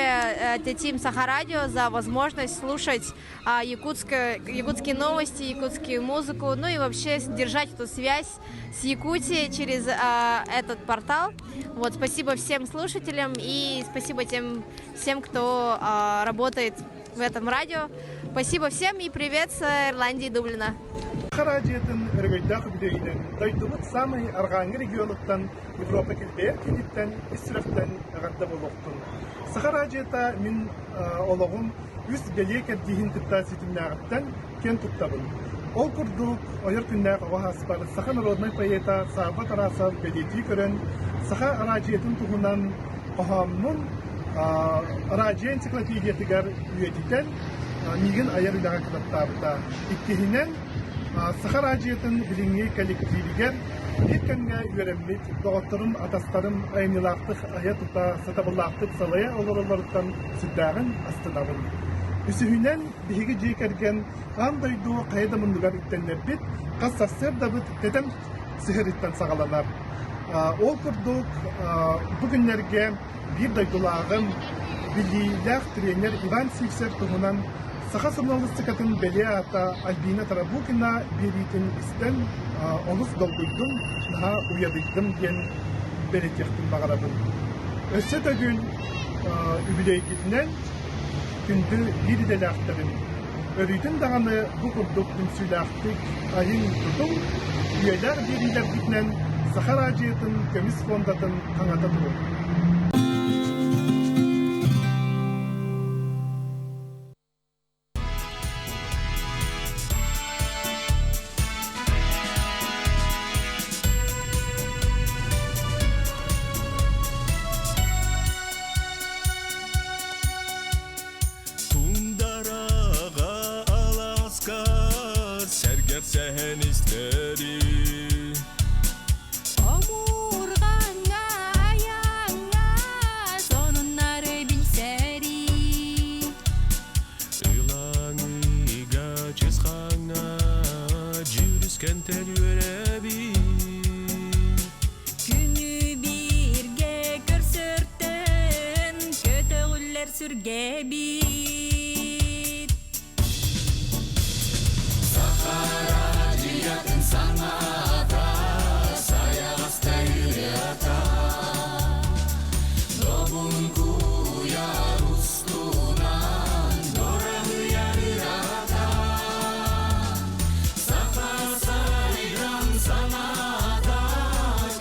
Speaker 17: Team Саха Радио за возможность слушать якутские новости, якутскую музыку, ну и вообще держать эту связь с Якутией через этот портал. Вот, спасибо всем слушателям и спасибо тем всем, кто работает в этом радио. Спасибо всем и привет с Ирландии Дублина.
Speaker 18: Саха араадьыйатын өрөгөйдөөх үбүлүөйүнэн дойдубут саамай арҕааҥҥы регионуттан Европа килбэйэр кииниттэн ис сүрэхтэн эҕэрдэ буолуохтун. Саха араадьыйата мин олоҕум үс бэлиэ кэрдииһин кытта ситимнээҕиттэн киэн туттабын. Ол курдук, ойор күннээх оҕо сааспар саха народнай поэта Савва Тарасов бэлиэтии көрөн, саха араадьыйатын туһунан хоһооммун араадьыйа энциклопедиятыгар үйэтитэн, миигин айар үлэҕэ кынаттаабыта. Иккиһинэн, саха араадьыйатын билиҥҥи коллективигэр биир кэмҥэ үөрэммит доҕотторум, атастарым айымньылаахтык айа-тута, сатабыллаахтык салайа олороллоруттан сүрдээҕин астынабын. Үсүһүнэн, биһиги дьиэ кэргэн аан дойду хайа да муннугар үктэннэрбит, хас сарсыардабыт тэтэм сыһыарыттан саҕаланар. Ол курдук, бу күннэргэ биир дойдулааҕым, биллиилээх тренер Иван Сивцев туһунан саха суруналыыстыкатын бэлиэ аата Альбина Тарабукина биэриитин истэн олус долгуйдум, наһаа уйадыйдым диэн бэлиэтиэхпин баҕарабын. Өссө төгүл үбүлүөйгүтүнэн күндү биир идэлээхтэрим, өрүүтүн даҕаны бу курдук түмсүүлээхтик айыҥ-тутуҥ, үйэлээх биэриилэргитинэн Саха араадьыйатын көмүс фондатын хаҥата туруҥ.
Speaker 19: Тундараҕа алааска сэргэх сэһэн истэри.
Speaker 20: Омурҕаҥҥа айаҥҥа сонуннары билсэри.
Speaker 19: Ылаҥыга чысхаҥҥа дьүрүскэнтэн үөрэбит.
Speaker 20: Күнү бииргэ көрсөртөн көтөҕүллэр сүргэбит.
Speaker 19: Саха радиотын саҥата, сайаҕаста ырыата. Добун куйаар устунан дорогуйар ырата. Саха сайдан санаата,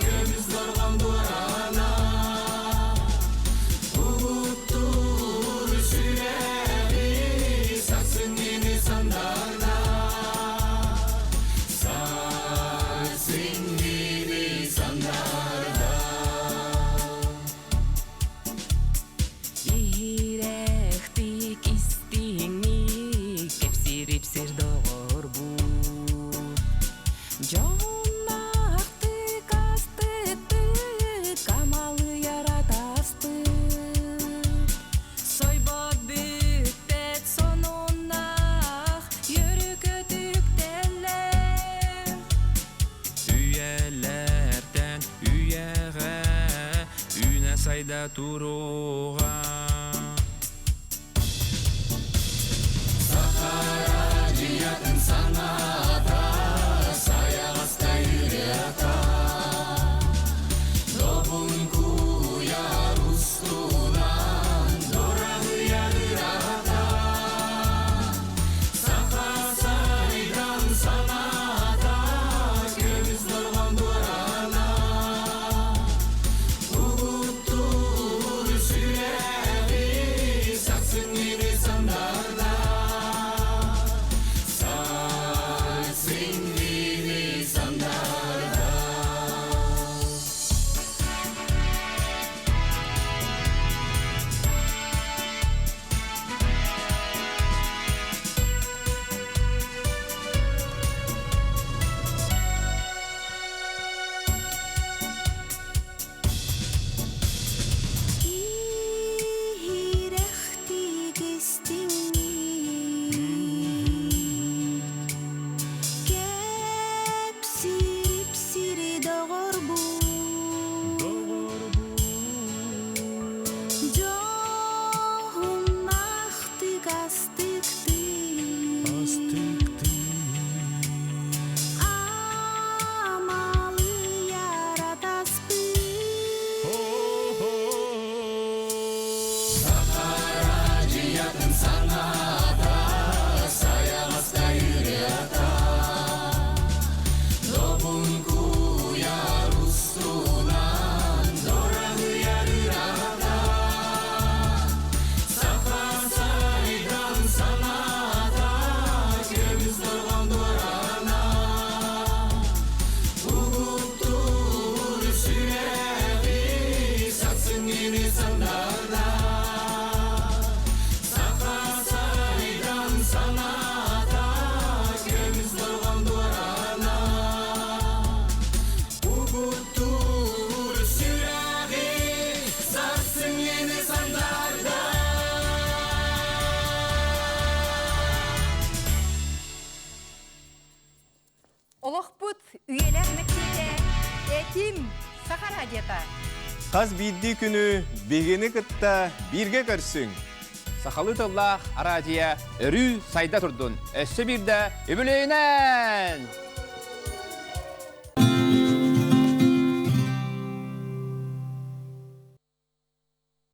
Speaker 19: көмүс дорҕон дуораана. Угуттуур сүрэҕи сарсыҥҥыны сандарда. Сарсыҥҥыны сандарда.
Speaker 20: Иһирэхтик истиҥник кэпсиир-ипсиир доҕорбут. Дьоһуннаахтык астыктык амалыйар атастык. Сойбот бүппэт сонуннаах үөрү-көтүктэллэр.
Speaker 19: Үйэлэртэн үйэҕэ үүнэ сайда туруоҕа. Саха араадьыйатын саҥата, сайаҕаста ырыата. Добун куйаар устунан дорогуйар ырата. Саха сайдан санаата, көмүс дорҕон дуораана. Угуттуур сүрэҕи
Speaker 4: Олохпут үйэлээх мэктиэтэ Этим Саха радиота.
Speaker 21: Хас биирдии күнү биһигини кытта бииргэ көрсүҥ.
Speaker 6: Сахалыы тыллаах араадьыйа өрүү сайда турдун. Өссө биирдэ үбүлүөйүнэн!